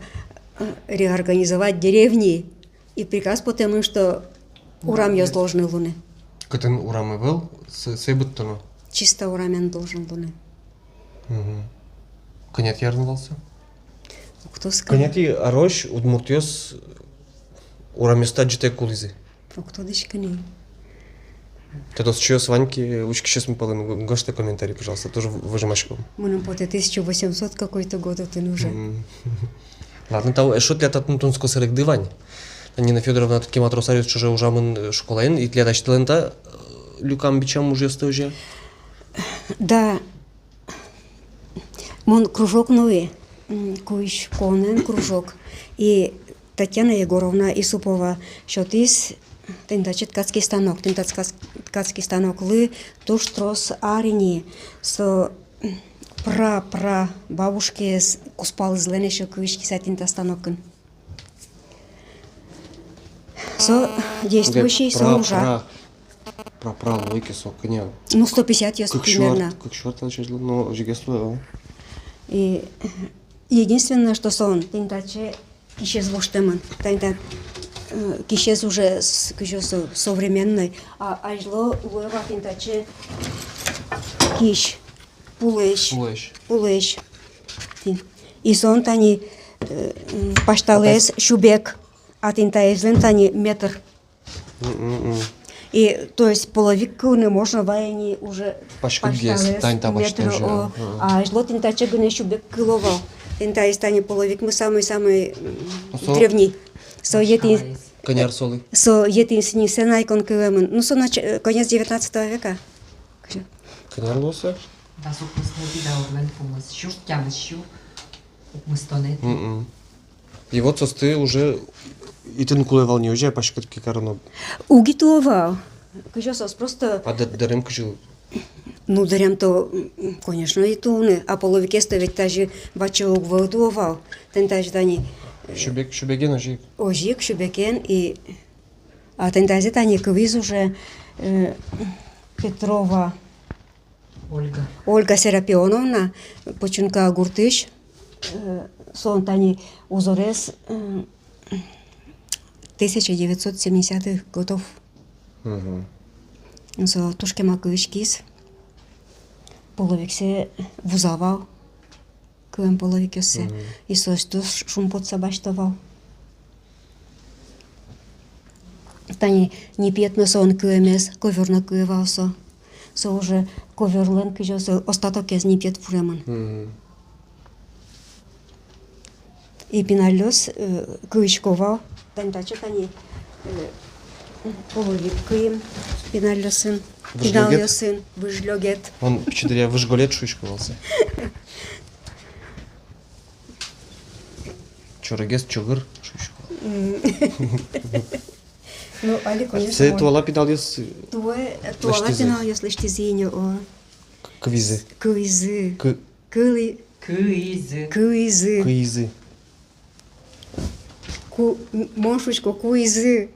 э, реорганизовать деревни. И приказ потэмын, что урамъёс должны луыны. Кытын урам ӧвӧл, с-, сое быдтоно. Чисто урамен должен луыны. Мгм. Кӧнятӥ арын вал со? Уг тодӥськы. Кӧнятӥ арозь удмуртъёс урамъёсты адӟытэк улӥзы? Уг тодӥськы ни. Тодосчиос вань ке учкисьёсмы пӧлын, го-, гожтэ комментарий, пожалуйста, тоже в-, возьмаськом. Мыным потэ тысяча восемьсот какой-то год отын уже. Мгм. Ладно, тау. Эшшо тӥляд татын тунсыко сэрегды вань. Нина Фёдоровна, тӥ кема трос аръёс ӵоже ужамын, э, школаын, и тӥляд асьтэлэн та, э, люкам-бичам ужъёсты озьы-а? Да. Мон кружок нуи, м, куиськонэн кружок. И Татьяна Егоровна Исупова сётӥз тӥни таӵе ткацкий станок. Тӥни та ткац-, ткацкий станоклы туж трос ар ини. Со, м, прапрабабушкаез кузпалызлэн ещё куиськиз тӥни та станокын. Со действующий, со ужа. Пра-, пра-, пра-, прапралуэ ке со кӧня. Ну, сто пятьдесят лет примерно. Кык сю ар, кык сю ар талэсь азьло, но озьы ик со. И единственное, что со тӥни таӵе кисез воштэмын. Тӥни та, э, кисез уже с-, кызьы со, современной. А азьло луэ вал тӥни таӵе кись. Пулэсь. Пулэсь. Пулэсь. Тӥни. И солэн тани, э, м, пасьталаез сюбег, а тӥни таезлэн тани метр. Мгм, мгм. И, то есть, половик кылыны можно вал ини уже паськытгес, пасьталаез тани та метр, пасьталаез, о, ага. А азьло тӥни таӵе гинэ сюбег кыло вал. Тӥни таез тани половикмы самый-самый, м, со древний. Со етӥ-, паськытгес. Кӧня ар солы? Со етӥ сӥньысэн айкон кылэмын. Ну, со нач-, э, конец девятнадцатого века. Кӧня ар луоз-а? Дас укмыс ньылетӥ даурлэн пумыз, сюрс тямыс сю укмыстонэтӥ. Мгм. И вот соосты уже итыны кулэ вал ни, озьы-а, паськыт ке кароно? Уг итыло вал. Кызьы соос просто. А д-, дэрем кызьы? Ну, дэрем-то, м, конечно, итылыны. А половикез-то ведь тазьы ваче уг вӧлдыло вал. Тӥни тазьы тани, э, сюбег, сюбеген озьы ик. Озьы ик сюбеген и А тӥни тазьы тани кылӥз уже, э, Петрова Ольга. Ольга Серапионовна, Почунка гуртысь, э, солэн тани узорез, э, тысяча девятьсот семидесятых годов. Мгм. Со туж кема кылӥськиз, половиксэ вуза вал. Кылэм половикъёссэ. Мгм. И соосты ш-, шумпотыса басьто вал. Тани нипъет но солэн кылэмез, ковёр но кылэ вал со. Со уже ковёрлэн кызьы со остатокез нипъет вуремын. Мгм. И пиналъёс, э, кылӥсько вал. Тани таӵе тани, э, половик кылӥм пиналъёсын, выж лёгет. Пиналъёсын, выж лёгет. Мон пичи дыръя выж голет шуисько вал сое. Чорыгес чогыр шуисько. М. Ну, али, конечно, сое мон туала пиналъёс, туэ-, туала лэсьтӥзы. Пиналъёс лэсьтӥзы ини, о. К-, кывизы. Кывизы. Кы-, кылӥ-, кыизы. Кыизы. Кыизы. Ку-, м-, мон шуисько, куизы.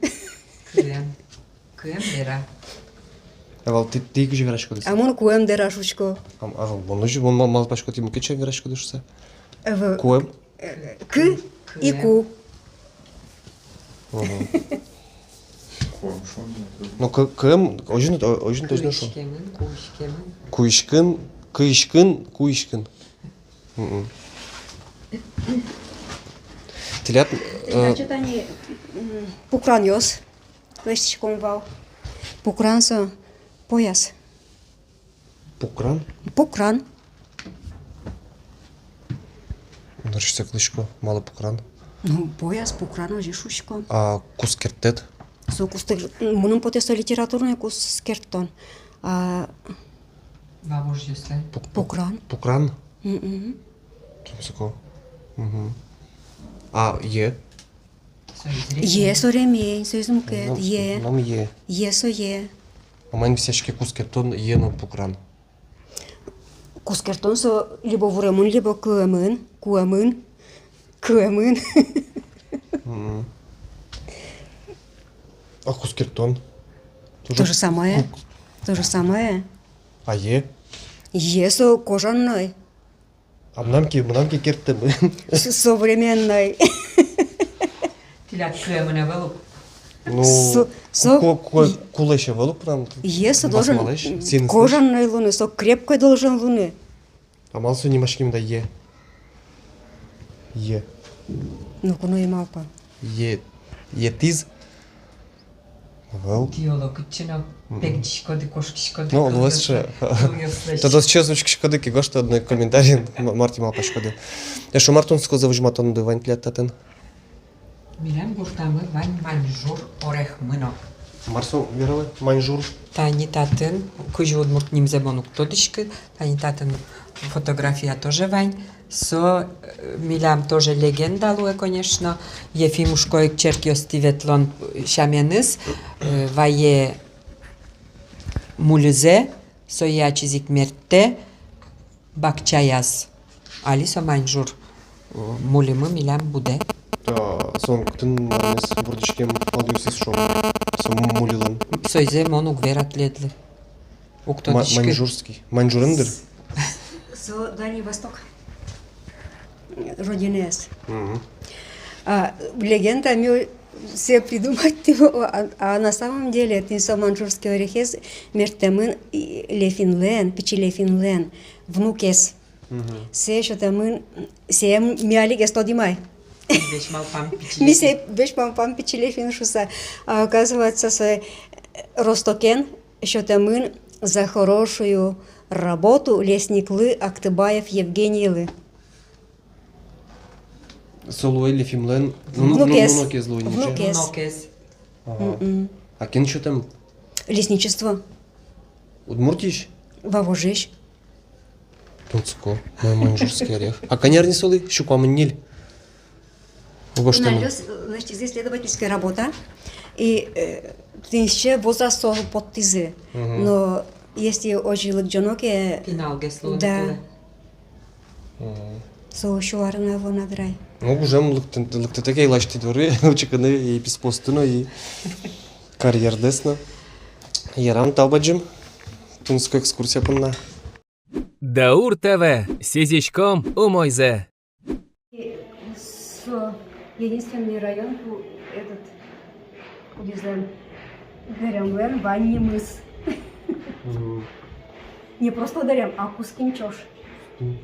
Кыэм. Кыэм вера. А вал тӥ, тӥ кызьы вераськоды? А мон куэм дыр шуисько. А, а вал мон озьы, мон ма-, малпасько, тӥ мукет сямен вераськоды шуыса. Ӧвӧл. Куэм? Э, кы и ку. Мгм. Ну, кы-, кыэм, озьы но, о-, озьы но, точно шуо. Куиськемын, куиськемын. Куиськын, кыиськын, куиськын. Мгм. Тӥляд, э, значит, али, м, пукранъёс лэсьтӥськом вал. Пукран со пояс. Пукран? Пукран. Нырысь ик лэсьтӥсько, малы пукран? Ну, пояс, пукран, озьы шуисько. А кускерттэт? Со кускер-, мыным потэ, со литературной кускертон. А вавожъёслэн? Пук-, пук-, пукран. Пукран? Мгм. Тунсыко. Мгм. А е? Е со ремень, соиз мукет, е. Мынам е. Е со е. А маин висъяське кускертон, е но пукран? Кускертон со либо вуремын, либо куэмын, куэмын, куэмын. Мгм. А кускертон? То же самое. Кук-, то же самое. А е? Е со кожаной. А мынам ке, мынам ке керттэмын. С-, современной. Тӥляд куэмын ӧвӧл ук. Ну, со, со ку-, ку-, ку-, кулэсь ӧвӧл ук прям. Е со должен кожаной луыны, со крепкой должен луыны. А малы со нимаськемын та е? Е. Ну-ка но, ӧй малпа. Е-, етӥз. Ӧвӧл. Тӥ оло кытчы но пегӟиськоды, кошкиськоды. Ну, луэ сыӵе. Тодосчиос учкиськоды ке, гожтэ одно ик комментариын, м-, мар тӥ малпаськоды. Эшшо мар тунсыкоез возьматонды вань тӥляд татын? Милям гуртамы вань маньчжур орехмы но. Мар со, вералэ, маньчжур? Тани татын, кызьы удмурт нимзэ мон уг тодӥськы, тани татын фотография тоже вань. Со, э, милям тоже легенда луэ, конечно. Ефимушкаос ик черкъёстӥ ветлон, э, сяменыз, э, вае мульызэ, сое ачиз ик мерттэ бакчаяз. Али со маньчжур, э, мульымы милям будэ. Та со кытын, мармес, вордӥськем палъёсыз, шуом, со му-, мульылэн? Соизэ мон уг вера тӥледлы. Уг тодӥськы. Ма-, маньчжурский. Маньчжурын дыр? Со Дальний Восток. Родинаез. Мгм. А, легенда, ми сое придумать тӥ-, а, а на самом деле тӥни со маньчжурский орехез мерттэмын и-, Лефинлэн, пичи Лефинлэн внукез. Мгм. Сое сётэмын, сое ми алигес тодӥм ай. Весь малпам пичи Лефин. Ми сое весь малпам пичи Лефин шуыса. А оказывается, сое Ростокен сётэмын за хорошую работу лесниклы Актыбаев Евгенийлы. Со луэ Лефинлэн вну-, внукез. Внукез луэ ни, внукез. Внукез. Ага. Мгм. А кин сётэм? Лесничество. Удмуртиысь? Вавожысь. Тунсыко, мой маньчжурский орех. А кӧня ар ни солы? Сю куамын ньыль. Гожтэмын. Нуналъёс, э, значит, исследовательская работа. И, э, тӥни сыӵе возраст солы поттӥзы. Мгм. Но если озьы лыдӟоно ке, пиналгес луыны кулэ. Да. Мгм. Со сю арын ӧвӧл на дыр ай. Ну, гужем лыктэ-, лыктэтэ ке, лэсьтэ доры, учкыны и писпуосты но, и карьерадэс но. Ярам, тау бадӟым тунсыко экскурсия понна. Даур ТВ, сӥзиськом умойзэ. Со единственный район, ку-, этот, кудӥзлэн дэремлэн вань нимыз. Мгм. Не просто дэрем, а Кускинчош. Кускин-,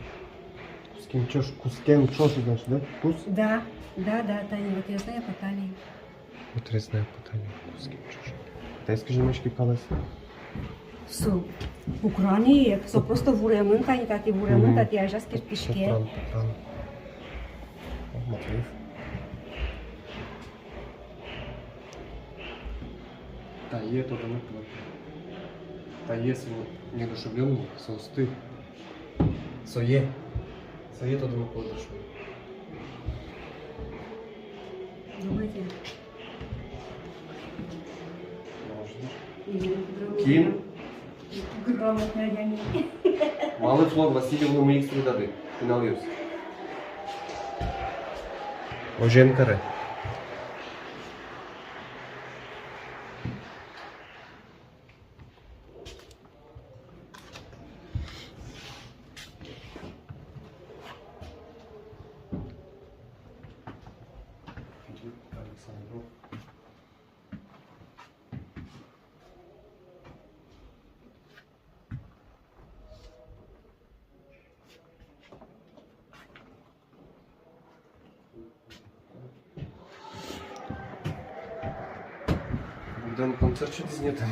Кускинчош, Кускинчош, значит, да? Кус? Да, да, да, тани вот резная поталия. Вот резная поталия, Кускинчош. Таиз кызьы мынӥське калэз? Со пукран ик, со просто вуремын тани, татӥ вуремын, мгм, татӥ азяз керттӥське. Пукран, пукран. О, Матвеев. Тае тодыны кулэ. Тае со неодушевлённый, соосты. Сое. Сое тодыны кулэ дыр шуо. Думаете, Кин? Грамотная я не. Малы Флор Васильевна мыйык сюлмадэ, пиналъёс? Озьыен каре. Богдан концерт сётӥз ни та.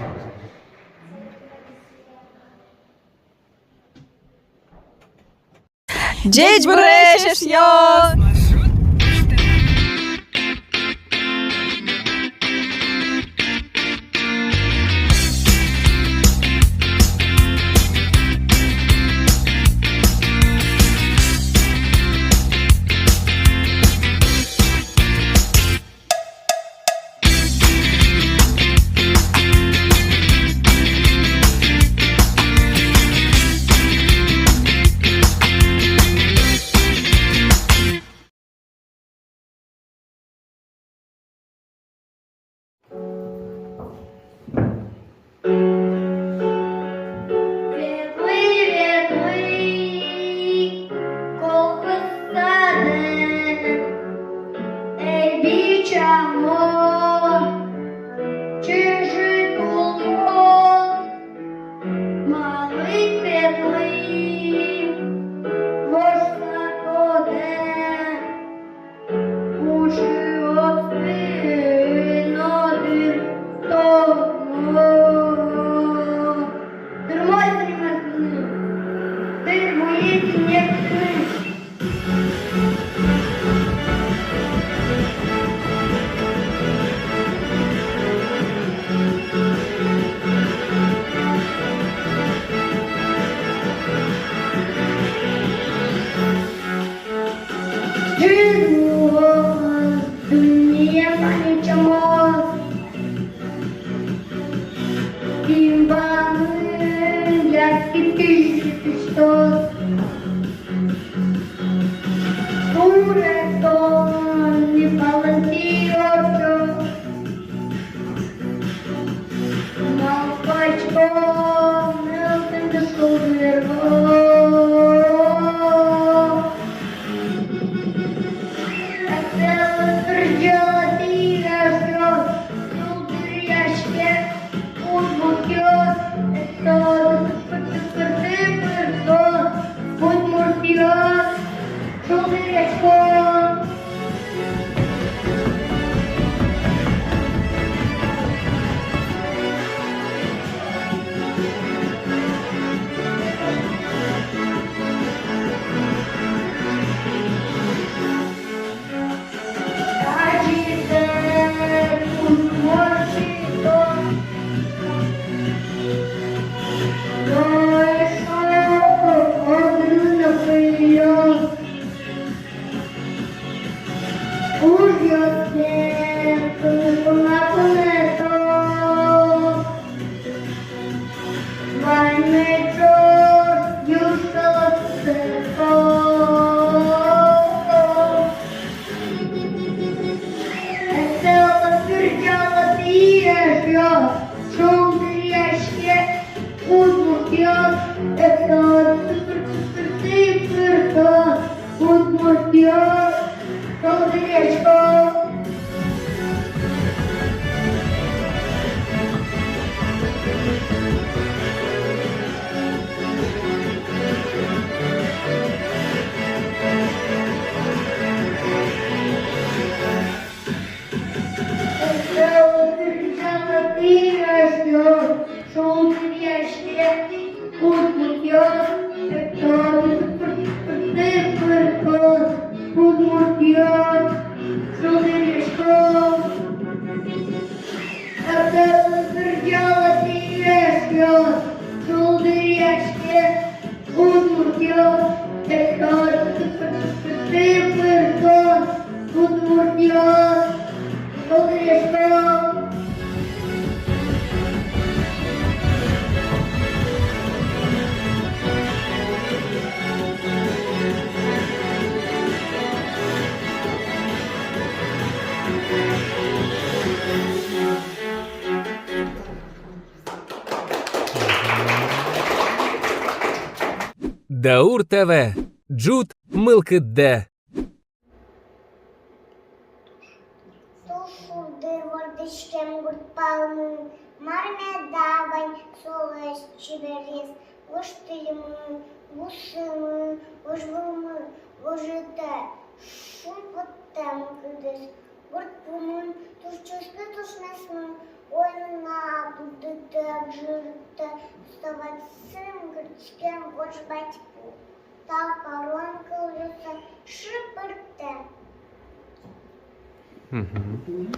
Ӟечбуресь, эшъёс! Ветлӥ, ветлӥ колхоз садэ, эй, бичамон, чыжы-кулон, малы ветлӥ вожса тодэ. Ужъёсты но дыртоно. Дырмоз заниматься. Дыр вуиз инъетыны. Дыр вуоз, дунне ваньмыз чамоз. Бимбамын яратӥ кызьы кышкоз. Куретон ни палэнтӥ ортчоз. Малпасько, милемлы шулдыр вал. Эксэйлык пырӟалатӥ, эшъёс, шулдыръяське удмуртъёс, эксэйлык пырӟалатӥ, эшъёс, удмуртъёс, шулдыръяськом. Ужъёсме туннэ понна куноос. Ваньмыз ӵош юшало сыӵе со. Эксэйлык пырӟалатӥ, эшъёс, шулдыръяське удмуртъёс, эксэйлык пырӟалатӥ, пырӟалатӥ, удмуртъёс, шулдыръяськом. Эксэйлык пырӟалатӥ, эшъёс, шулдыръяське удмуртъёс, эксэйлык пырӟалатӥ, пырӟалатӥ, удмуртъёс, шулдыръяськом. Эксэйлык пырӟалатӥ, эшъёс, шулдыръяське удмуртъёс, эксэйлык пырӟалатӥ, удмуртъёс, шулдыръяськом. Даур ТВ. Ӝут мылкыддэ. Туж шулдыр вордӥськем гурт палмы, мар меда вань солэсь чеберез. Вуж тыльмы, бусымы, вуж вылмы, вуж итэ, шумпоттэ мылкыдыз. Гурт пумын туж ческыт ушмесмы, оймы но будэтэ, ӝыртэ, со вадьсым гуртскем вож бадьпу. Та пӧрмем кылъёсы шыпыртэ. Мгм.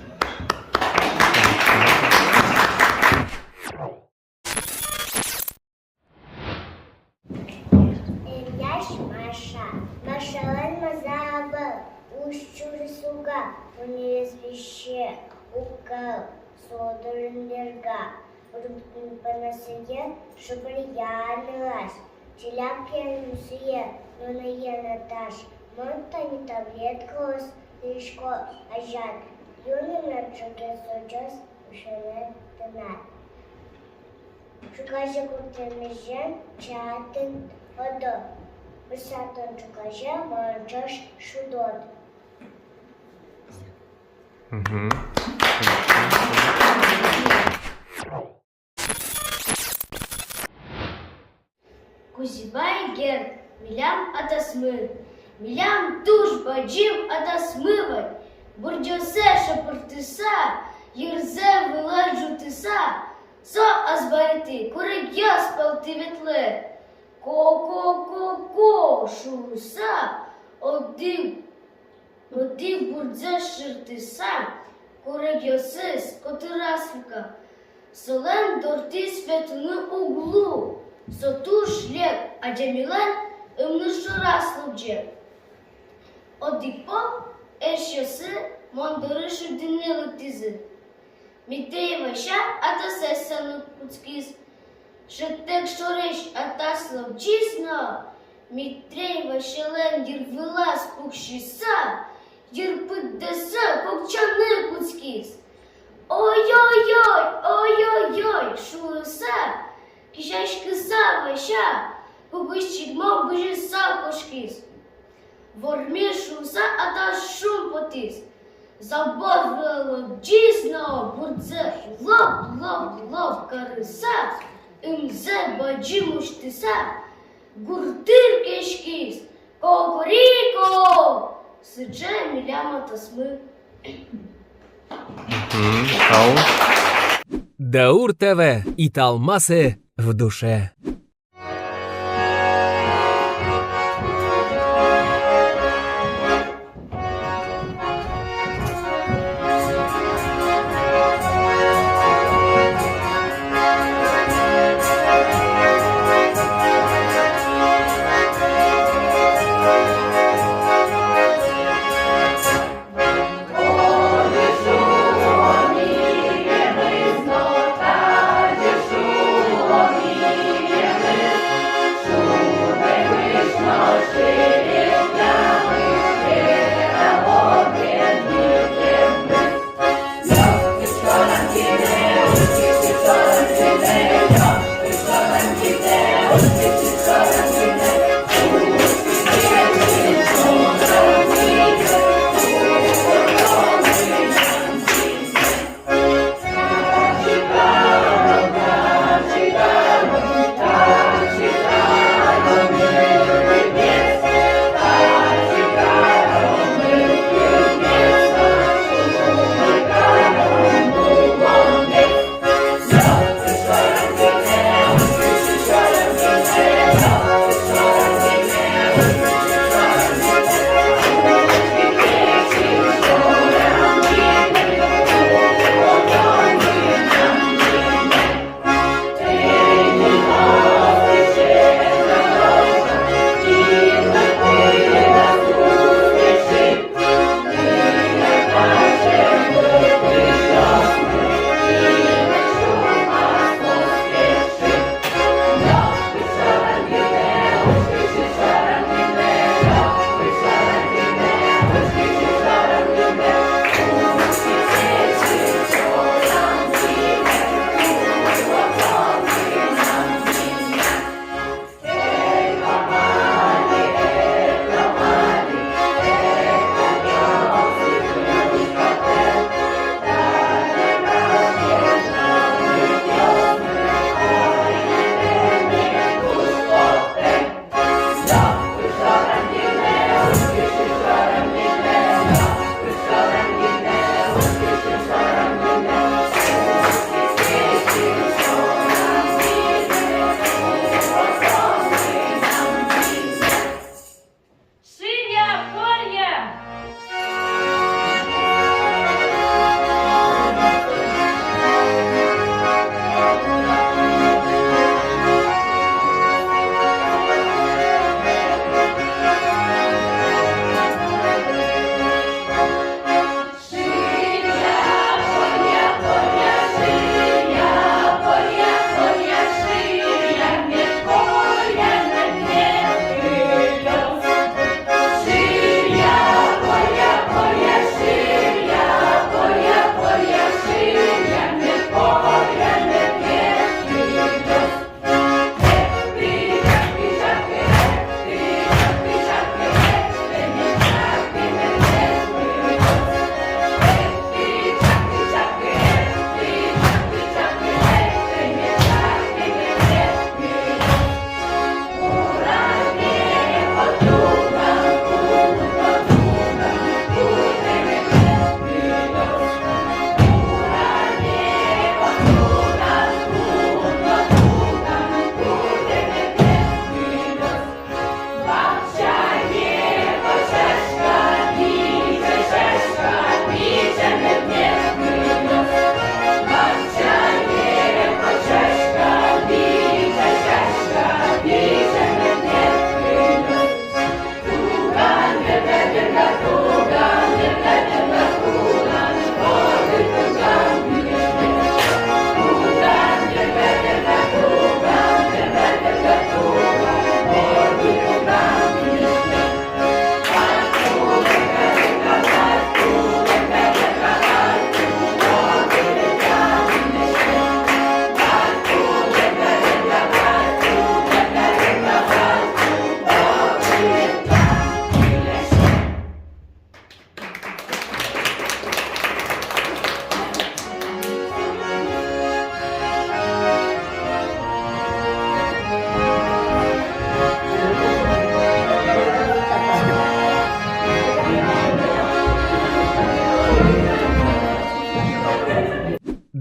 Эръясь Маша. Машалэн маза ӧвӧл, уж чурыт уга, пуньыез висе, уг кӧл, со дорын берга. Урод пумпана сое шобыръя нылаш, чиляк янусые, нуное на таш. Мон тани таблеткаос лэсьтӥсько азяд, юны на ӝоген сочоз, ушъяны тынад. Ӵуказе гуртэмезъем чатын одо, быса тон ӵуказе мон ӵош шудод. Мгм. Кузебай Герд. Милям атасмы. Милям туж бадӟым атасмы вань. Бурдъёссэ шыпыртыса, йырзэ вылэ ӝутыса, со азбарты, курегъёс пӧлтӥ ветлэ. Ко-ко-ко-ко шуыса, одӥг одӥг бурдзэ шыртыса, курегъёсыз котыраз люка. Солэн дортӥз ветлыны уг лу, со туж лек, адямилэн ымныр шораз лобӟе. Одӥг пол эшъёсы мон доры шудыны лыктӥзы. Митрей Вася атасэз саныны кутскиз. Шӧдтэк шорысь атас лобӟиз но, Митрей Васялэн йырвылаз пуксьыса, йыр пыддаса кукчаны кутскиз. «Ой-ой-ой, ой-ой-ой!» шуыса, кисяськыса Вася куке чигмон бызьыса кошкиз. «Вормӥ!» шуыса атас шумпотӥз. Забор вылэ лобӟиз но, бурдзэ лоп-лоп-лоп карыса, ымзэ бадӟым усьтыса, гурт тыр кеськиз. Кокорико! Сыӵе милям атасмы. Мгм, тау. Даур ТВ. Италмасы в душе.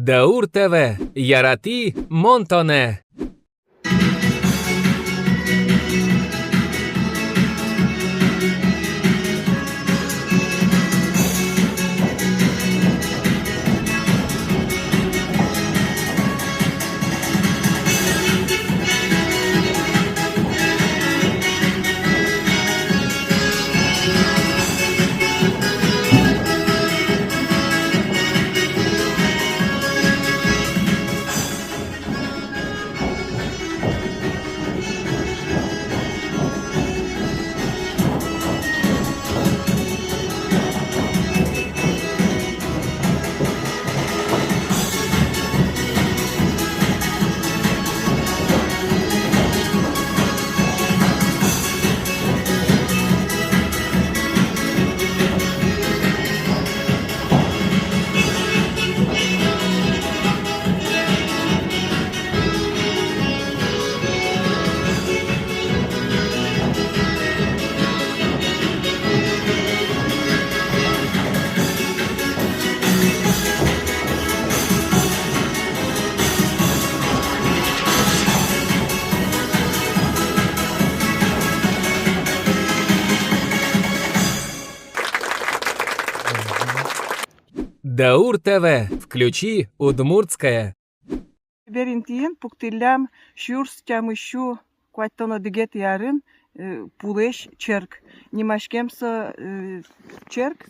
Даур ТВ, яратӥ мон тонэ. Даур ТВ, включи удмуртское. Чебер интыын пуктӥллям сюрс тямыссю куатьтон одӥгетӥ арын, э, пулэсь черк. Нимаськем со, э, черк,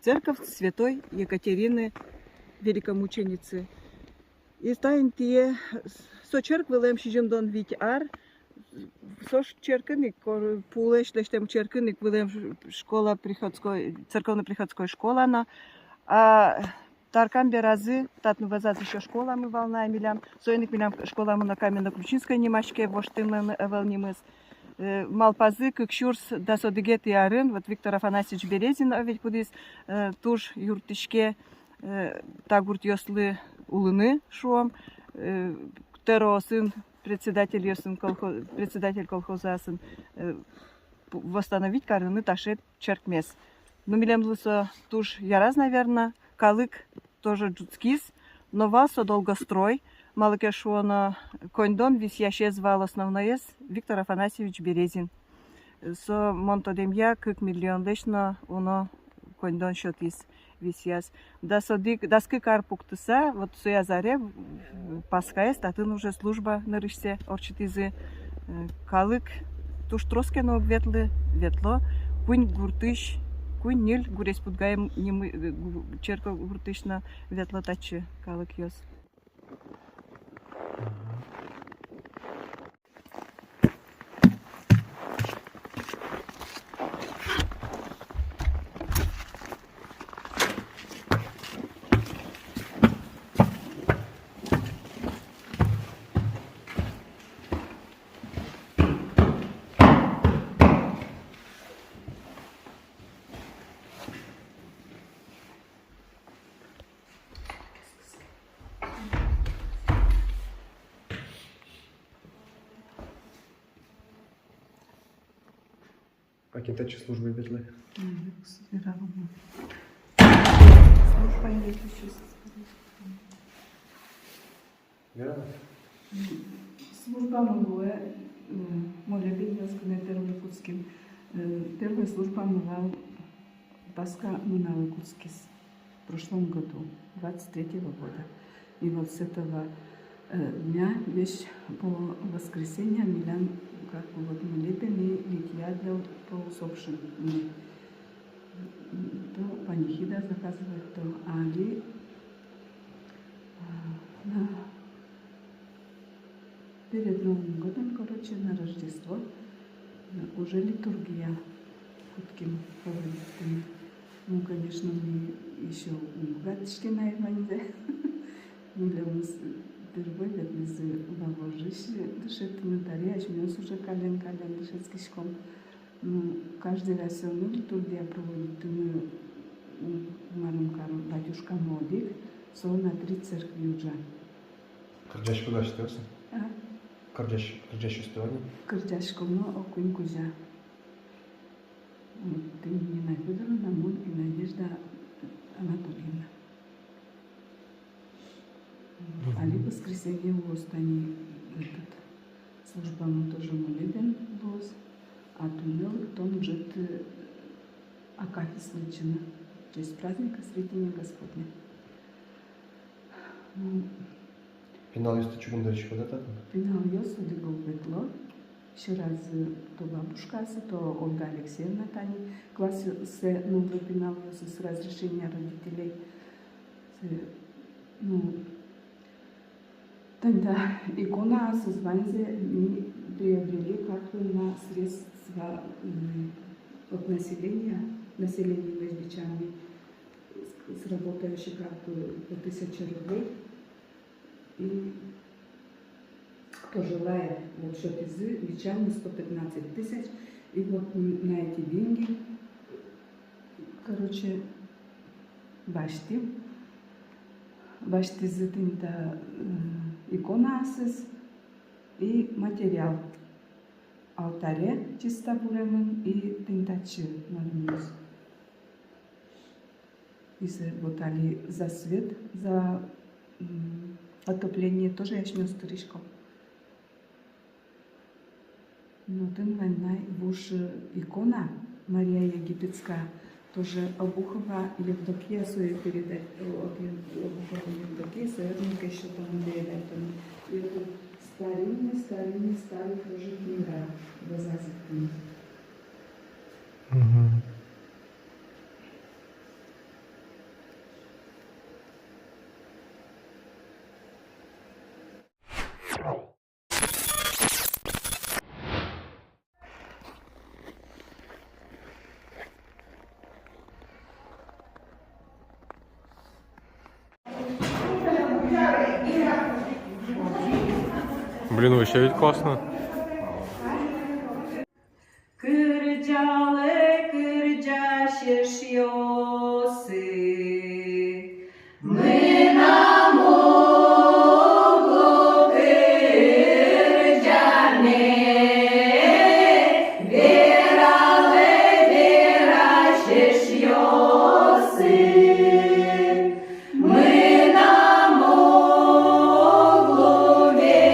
церковь святой Екатерины Великомученицы. И та интые, со черк вылэм сизьымдон вить ар, со ш-, черкын ик, кор-, пулэсь лэсьтэм черкын ик вылэм ш-, школа приходской, церковно-приходской школа но. А Таркам беразы татын вӧзаз ещё школамы вал на милям. Соин ик милям школамы но Каменно-Ключинской нимаське, воштэмын ӧвӧл нимыз. Э, малпазы кык сюрс дас одӥгетӥ арын, вот Виктор Афанасьевич Березин, э, ведь кудӥз, э, туж юрттӥське, э, та гуртъёслы улыны, шуом, э, тӧроосын, председательёсын, колхо-, председатель колхозаосын, э, п-, восстановить карыны таӵе черкмес. Ну, милемлы со туж яраз, наверно, калык тоже ӝутскиз, но вал со долгострой, малы ке шуоно, коньдон висъясез вал основноез Виктор Афанасьевич Березин. Со, мон тодэмъя, кык миллионлэсь но уно коньдон сётӥз висъяз. Дас одӥг, дас кык ар пуктыса, вот сояз аре, м, Пасхаез татын уже служба нырысьсэ ортчытӥзы. Э, калык туж трос ке но уг ветлы, ветло. Куинь гуртысь, куинь-ньыль Гурезь-Пудгаем ним-, э, гу-, черкогуртысь но ветло татчы калыкъёс. А кин татчы службае ветлэ? Службае ветлӥсьёс. Верано? Службамы луэ, э, молебенъёс гинэ первой кутским. Э, первой службамы вал Пасха нуналэ кутскиз. В прошлом году, двадцать третьего года. И вот с этого, э, дня весь по воскресеньям милям как бы вот молебен и лития для, по усопшим. Ну, то панихида заказывать, то али, а, на Перед Новым годом, короче, на Рождество, э, уже литургия кутским проводить карыны. Ну, конечно, ми ещё уг быгатӥське на ваньзэ. Милемыз первой ветлӥзы Вавожысь дышетыны, таре асьмеос уже каллен-каллен дышетскиськом. Ну, каждый раз всё равно литургия проводить карыны, м, марым каро, батюшкамы одӥг, со на три церкви ужа. Кырӟась кудӥз тӥ вал-а? А? Кырӟась, кырӟась кудӥз вал-а? Кырӟаськом но ог куинь кузя. Вот тӥни Нина Фёдоровна, мон и Надежда Анатольевна. Воскресенье луоз тани этот, службамы тоже молебен луоз, а туннэ лыктом ӝыт, э, акафист лыдӟыны в честь праздника Сретения Господня. М. Пиналъёсты чугундырысь кодатат-а? Пиналъёс одӥг ӧвӧл ветло. Сьӧразы то бабушкаосы, то Ольга Алексеевна, тани классэ нуо пиналъёсыз с разрешения родителей. Сэ-, ну, тани та иконаосыз ваньзэ ми приобрели как бы на средства, м, от населения, населениелэсь бичам ми с-, сработаем ещё как бы по тысяче рублей. И кто желает, вот, сётӥзы, бичам ми сто пятнадцать тысяч, и вот н-, на эти деньги, короче, басьтӥм, басьтӥзы тӥни та, э, иконаосыз и материал алтаре чисто буремын и тӥни татчы мар мынӥз. И сое вот али за свет, за, м, отопление тоже асьмеос тыршиськом. Но тӥни вань на вуж икона Мария Египетская, тоже Обухова Евдокия сое передать, о, от Ев-, Обухова Евдокия сое, ну, ещё там передать, там, и это старинный, старинный, старый тоже книга, глаза закрыты. Мгм. Блин, вообще ведь классно. Кырӟалэ, кырӟась эшъёсы, мынам уг лу кырӟанэ, вералэ, верась эшъёсы, мынам уг лу вера.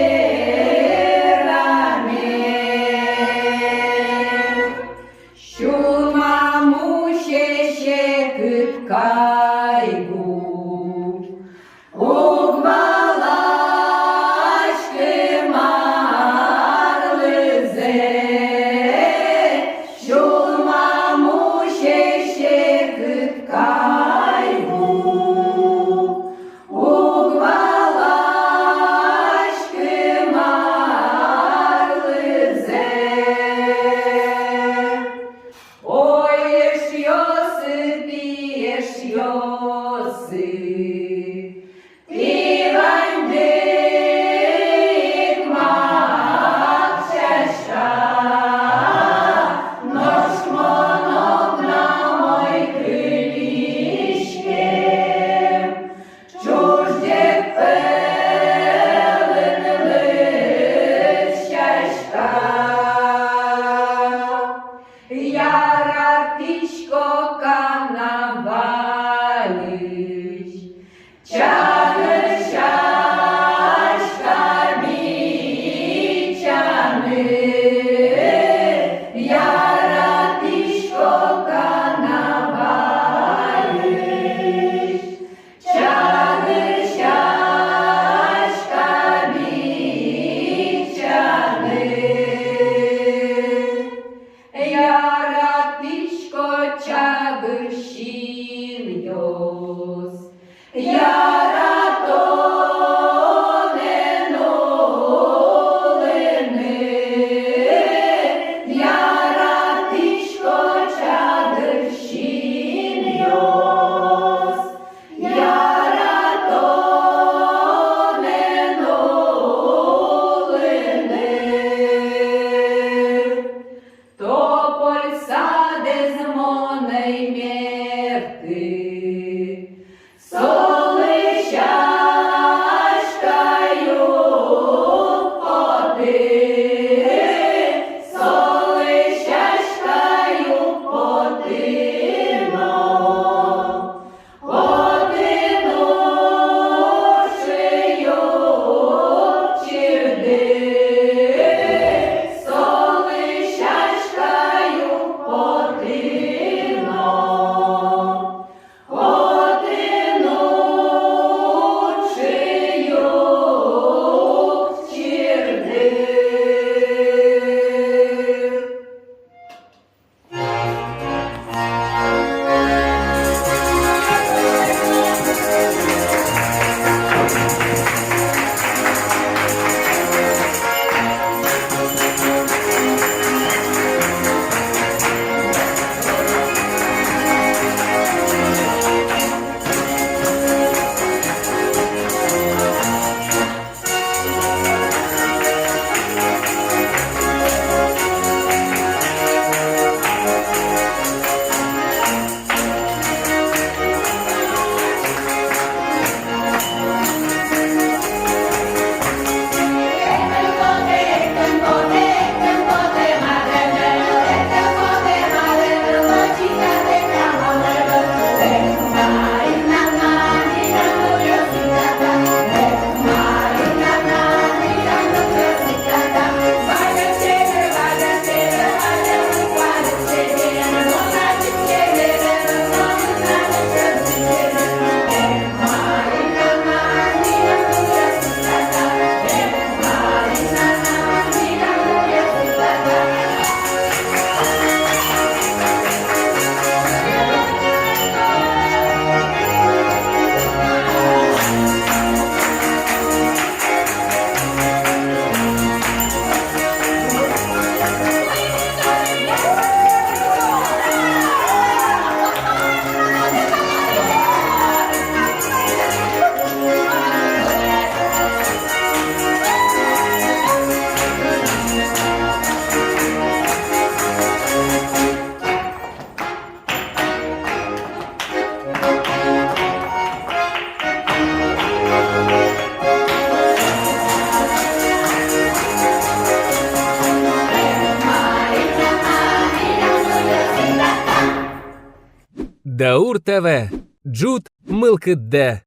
Даур ТВ. Ӝут мылкыддэ.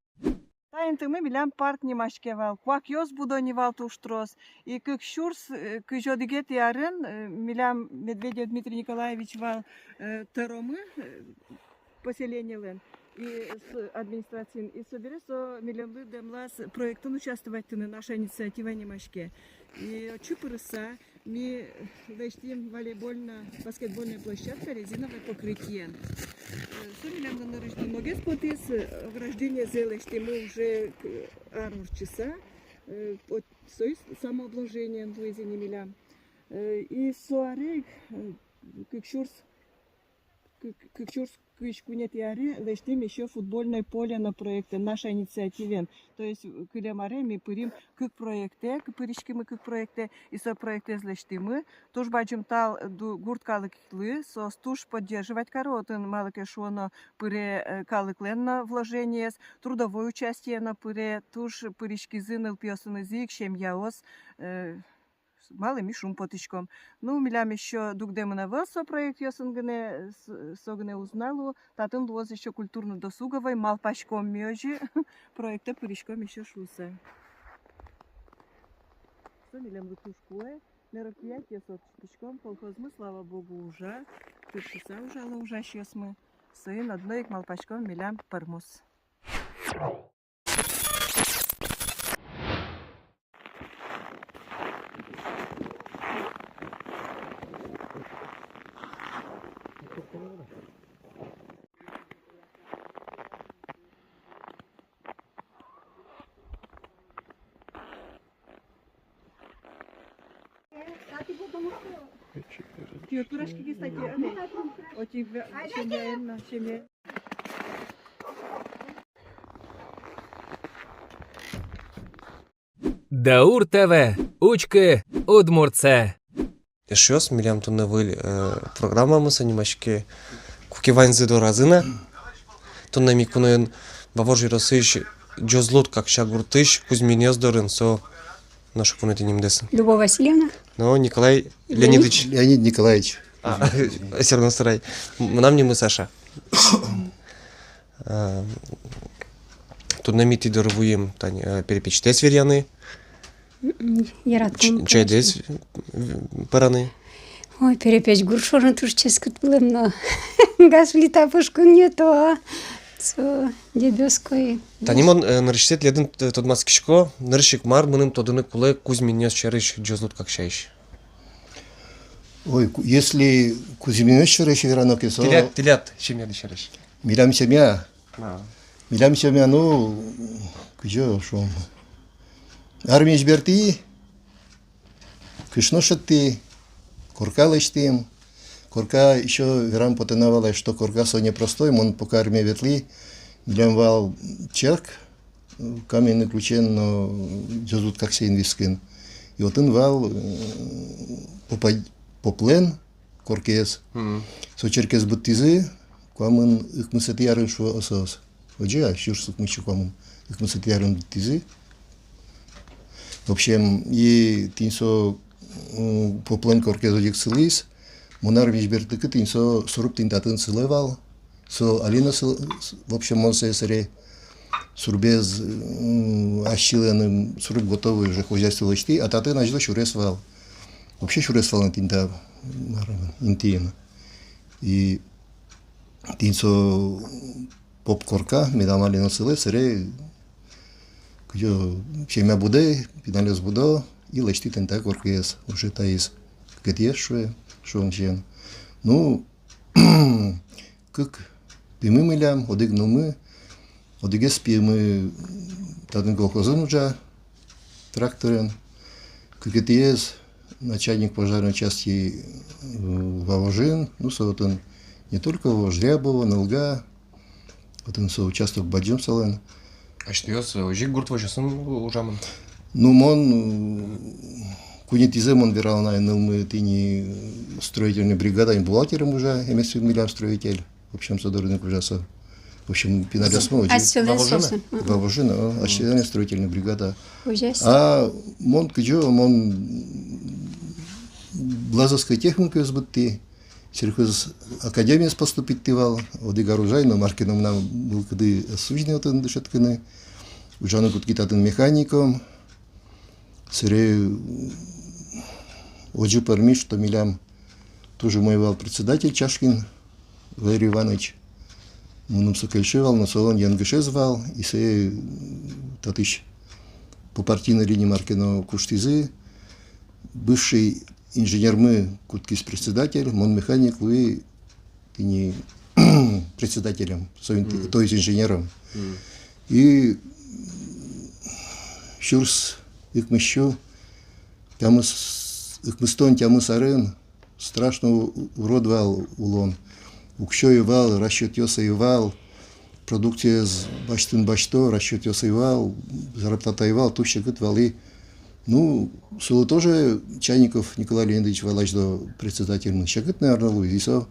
Та интымы милям парк нимаське вал. Куакъёс будо ни вал туж трос. И кык сюрс, э, кызь одӥгетӥ арын, э, милям Медведев Дмитрий Николаевич вал, э, тӧромы, э, поселенилэн и с-, администрациын, и собере со милемлы дэмлаз проектын участвовать карыны, «Наша инициатива» нимаське. И отчы пырыса, ми лэсьтӥм волейбольно-баскетбольная площадка резиновой покрытиен. Э, со милям нырысь дуногес потӥз, э, ограждениезэ лэсьтӥмы уже к-, ар ортчыса, э, вот со самообложениен луиз ини милям. Э, и со аре, э, кык сюрс кык, кык сюрс кызь куинетӥ аре лэсьтӥм ещё футбольное поле но проектэн, «Наша инициативаен». То есть, э, кылем аре ми пырим кык проектэ, к-, пыриськимы кык проектэ, и со проектэз лэсьтӥмы. Туж бадӟым тау ду-, гурт калыклы, соос туж поддерживать каро отын, малы ке шуоно, пыре, э, калыклэн но вложениез, трудовой участие но пыре, туж пыриськизы нылпиосынызы ик семьяос, э, малы ми шумпотӥськом. Ну, милям ещё дугдэмын ӧвӧл со проектъёсын гинэ, с-, со гинэ уз на лу, татын луоз ещё культурно-досуговой, малпаськом ми озьы, проектэ пыриськом ещё шуыса. Со милемлы туж кулэ, мероприятиос ортчытӥськом, колхозмы, слава богу, ужа, тыршыса ужало ужасьёсмы. Соин одно ик малпаськом, милям пӧрмоз. Семья, семья. Даур ТВ. Учкы удмуртсэ. Эшъёс, милям туннэ выль, э, программамы, со нимаське «Куке ваньзы доразы на». Туннэ ми куноын Вавож ёросысь Ӟозлуд-Какся гуртысь Кузьминъёс дорын, со, нош куинетӥ нимдэс. Любовь Васильевна. Но Николай Леонид. Леонидыч. Леонид Николаевич. А, всё равно старай. М-, мынам нимы Саша. А, туннэ ми тӥ доры вуим тани, э, перепечтэс веръяны. М, яратӥськом, ч-, чайдэс, конечно, в-, пӧраны. Ой, перепеч гур шоры туж ческыт вылэм но. Газ плита пушкын не то. Со дебёс кой. Тани мон, э, нырысьсэ тӥледын т-, тодматскисько, нырысь ик мар мыным тодыны кулэ Кузьминъёс сярысь, Ӟозлуд-Каксяысь. Ой, ку-, если Кузьминъёс сярысь верано ке, со... Тӥляд, тӥляд семьяды сярысь. Милям семья. А. Милям семья, ну, кызьы шуом. Армиысь бертӥ, кышно шедьтӥ, корка лэсьтӥм. Корка ещё верам потэ на вал ай, что корка со непростой, мон пока армие ветлӥ, милям вал черк, Каменный Ключен но Ӟозлуд-Каксяын вискын. И отын вал, э, попа-, поплэн коркаез. Мгм. Со черкез быдтӥзы куамын укмысэтӥ арын, шуо соос. Озьы-а, сюрс укмыссю куамын укмысэтӥ арын быдтӥзы. В общем, и тӥни со, м, поплэн коркаез одӥг сылӥз. Мон армиысь бертыкы тӥни со суруп тӥни татын сылэ вал. Со али но сыл-, с-, в общем, мон сое сэре сурубез, м, асьсэлэн, м, суруп готовый уже хозяйство лэсьтӥ, а татын азьло сюрес вал. Вообще сюрес вал на тӥни та, м, мар, интыын. И тӥни со поп корка медам али но сылэ, сэре кызьы семья будэ, пиналъёс будо, и лэсьтӥ тӥни та коркаез, уже таиз кыкетӥез, шуэ, шуом сямен. Ну, кык пимы милям, одӥг нылмы, одӥгез пимы татын колхозын ужа тракторен, кыкетӥез начальник пожарной части, э, Вавожын, ну, со отын не только Вавож, Рябово, Нылга, отын со участок бадӟым солэн. Асьтэос, э, озьы ик гурт возёсын ужамын? Ну, мон, э, куинетӥзэ мон верало на ай, нылмы тӥни, э, строительной бригадаын бухгалтером ужа, эмеспи милям строитель. В общем, со дорын ик ужа со. В общем, пиналъёсмы озьы. Асьсэлэн Вавожын-а? Соосын. Мгм. Вавожын, а, асьсэлэн строительной бригада. Ужась. А мон кызьы, мон Глазовской техникумез быдтӥ, сельхозакадемиез поступить кари вал, одӥг ар ужай но, мар ке но мынам мылкыды ӧз сузьы ни отын дышетскыны. Ужаны кутски татын механиком. Собере озьы пӧрмиз, что милям туж умой вал председатель Чашкин Валерий Иванович. Мыным со кельше вал, но солэн янгышез вал, и сое татысь по партийной линии мар ке но куштӥзы. Бывший инженермы кутскиз председатель, мон механик луи тӥни председателем, со ин-, то есть инженером. И сюрс укмыссю тямыс, укмыстон тямыс арын страшно у-, урод вал улон. Уксё ӧй вал, расчётъёс ӧй вал, продукциез басьтыны басьто, расчётъёс ӧй вал, зарплата ӧй вал, туж секыт вал. И, ну, солы тоже Чайников Николай Леонидович вал азьло председательмы. Секыт, наверно, луиз, и со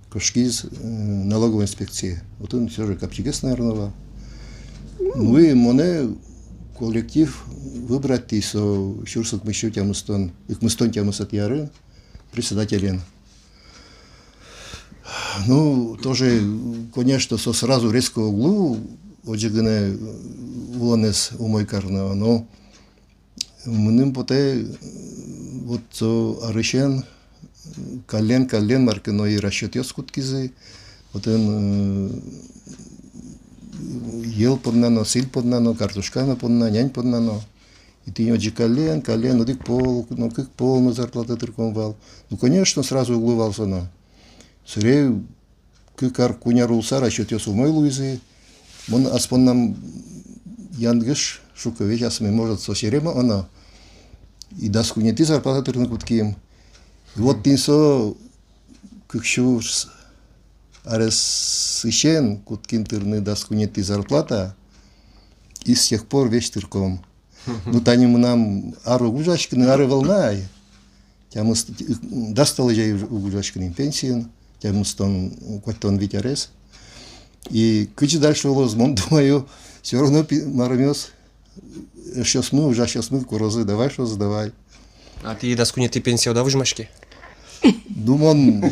кошкиз, э, налоговой инспекцие. Отын всё же капчигес, наверно, вал. Ну и монэ коллектив выбрать кариз со сюрс укмыссю тямыстон, укмыстон тямысэтӥ арын председателен. Ну, тоже, конечно, со сразу резко уг лу, озьы гинэ, э, улонэз умой карыны, но мыным потэ, э, вот со арысен, э, каллен, каллен мар ке но и расчётъёс кутскизы, отын, э, йӧл понна но, сӥль понна но, картошка но понна, нянь понна но. И тӥни озьы каллен, каллен, одӥг пол но, кык пол но зарплата тырком вал. Ну, конечно, сразу уг лу вал со но. Собере кык ар, куинь ар улыса расчётъёс умой луизы. Мон ас поннам янгыш шуко, весь асме, может, со серем, оно. И дас куинетӥ зарплата тырыны кутским. И вот тӥни со кык сюрс аресысен кутским тырыны дас куинетӥ зарплата, и с тех пор весь тырком. Ну, тани мынам ар уг ужаськы ни, ар ӧвӧл на ай. Тямыс, дас толэзь ай уг ужаськы ни пенсиын, тямыстон, куатьтон вить арес. И кызьы дальше луоз, мон думаю, всё равно пи-, марымъёс, эшъёсмы, ужасьёсмы курозы: давай, шуозы, давай. А тӥ дас куинетӥ пенсия уд-а возьмаське? Ну, мон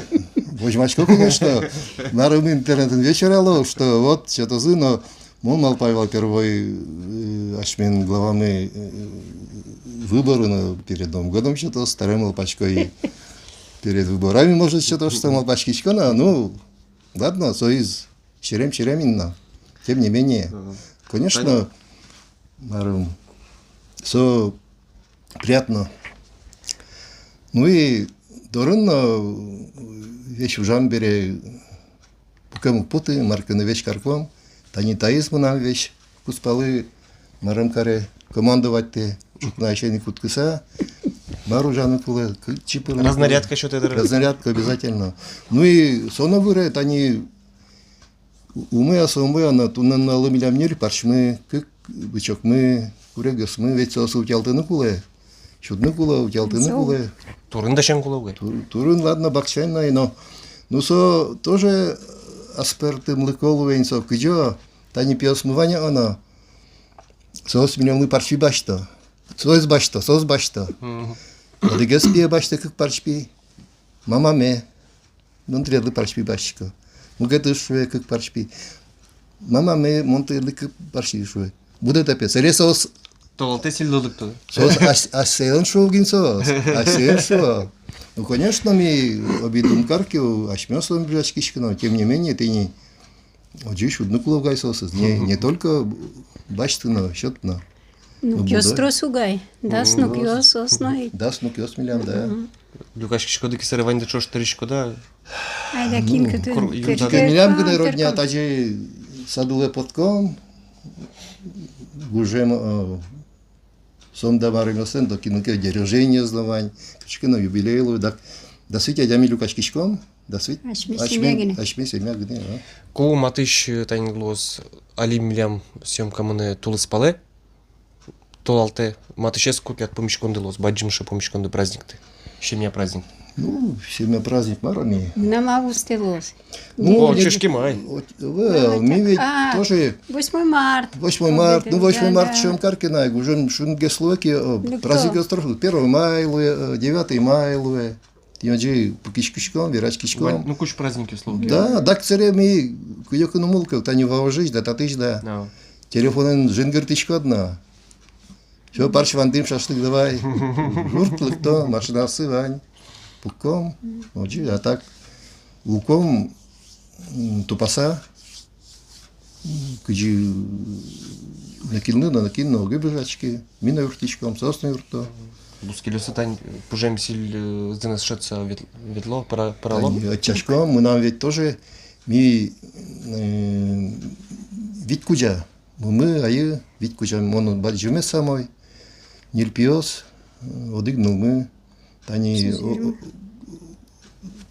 возьмасько, конечно. Марым, интернетын весь верало, что вот сётозы, но мон малпай вал первой, э, асьмелэн главамы, э, выборы но перед Новым годом сётоз, табере малпасько и перед выборами, может, сётоз, что малпаськисько на, ну, ладно, соиз серем, серем ини но. Тем не менее, конечно, марым, со приятно. Ну и дорын но весь ужам бере пукем уг поты, мар ке но весь карком. Тани таиз мынам весь кузпалы, марым каре, командовать каре, ӵукнаысен ик кутскыса, мар ужаны кулэ, кытчы пырыны кулэ. Разнарядка сётэ дыр. Разнарядка обязательно. Ну и со но выре, тани умой-а со, умой-а, но туннэ нуналлы милям ньыль парсьмы, кык бычокмы, курегъёсмы, ведь соослы утялтыны кулэ. Сюдыны кулэ, утялтыны кулэ. Турын дасян кулэ ук ай. Тур-, турын, ладно, бакчаен но ай но. Ну, со тоже аспӧртэмлыко луэ ини со, кызьы, тани пиосмы вань-а, оно. Соос милемлы парсьпи басьто. Соос басьто, соос басьто. Мгм. Одӥгез пие басьтэ кык парсьпи. Мамаме, мон тӥледлы парсьпи басьтӥсько. Мукетыз шуэ кык парсьпи. Мамаме, мон тӥледлы кык парсьпи, шуэ. Будэ та пе, собере соос. Толалтэ сӥльлы лыкто. Соос ась-, асьсэен шуо гинэ соос. Асьсэен шуо. Ну, конечно, ми обиды ум каре ке, асьмеос но ужаськиськом но, тем не менее, тӥни озьы сюдыны кулэ ук ай соосыз. Не, не только басьтыны, сётыны. Ну, нукъёс будо трос ук ай, дас нукъёс, соос но ик. Дас нукъёс милям, да. Мгм. Люкаськиськоды ке, собере ваньды ӵош тырӥськоды-а? Айда, ну, кин кытын, кыр-, кытын, кытын милям гинэ родня, тырком. Тазьы садылэ потком, гужем, э, сомында марымъёслэн, то кинлы ке день рождениез но вань, кыӵе ке но юбилей луэ, дак дас вить адями люкаськиськом, дас вить. Асьме, асьме семья гинэ. Асьме семья гинэ, а. Ку матысь, э, тани луоз, али милям съёмка мынэ тулыспалэ. Толалтэ матысез ку тӥляд пумиськонды луоз, бадӟым шуэ пумиськонды, праздникты? Семья праздник. Ну, семья праздник, мар-а ми. Мынам августэ луоз. Ну, о, не, чешки май. О, ӧвӧл, ми ведь, а, тоже восьмой март. Восьмой март, ну, да, восьмой март, да. Шуом, кар ке но ай, гужем шунгес луэ ке, э, ну, праздникъёс трос, первый май луэ, э, девятый май луэ. Тӥни озьы пыкиськиськом, вераськиськом. Вань, ну, куш праздникъёс луо ке. Да, дак сыре ми кыдёкын ум улӥське, тани Вавожысь да, татысь да. Да. Телефонэн жингыртӥськод но. Всё, парсь вандӥм, шашлык давай. Журт лыкто, машинаосы вань. Пуком, озьы, а так луком, м, тупаса. Кызьы нокинлы но, нокин но уг обижаськы, ми но юрттӥськом, соос но юртто. Бускельёсты тань, э, пужем силь, э, зынэз шедьыса вет-, ветло, пыра-, пырало. Тань ӧтчаськом, мынам ведь тоже ми, э, вить кузя, мумы, айы, вить кузя, мон бадӟымез самой, ньыль пиос, э, одӥг нылмы, тани, о, о,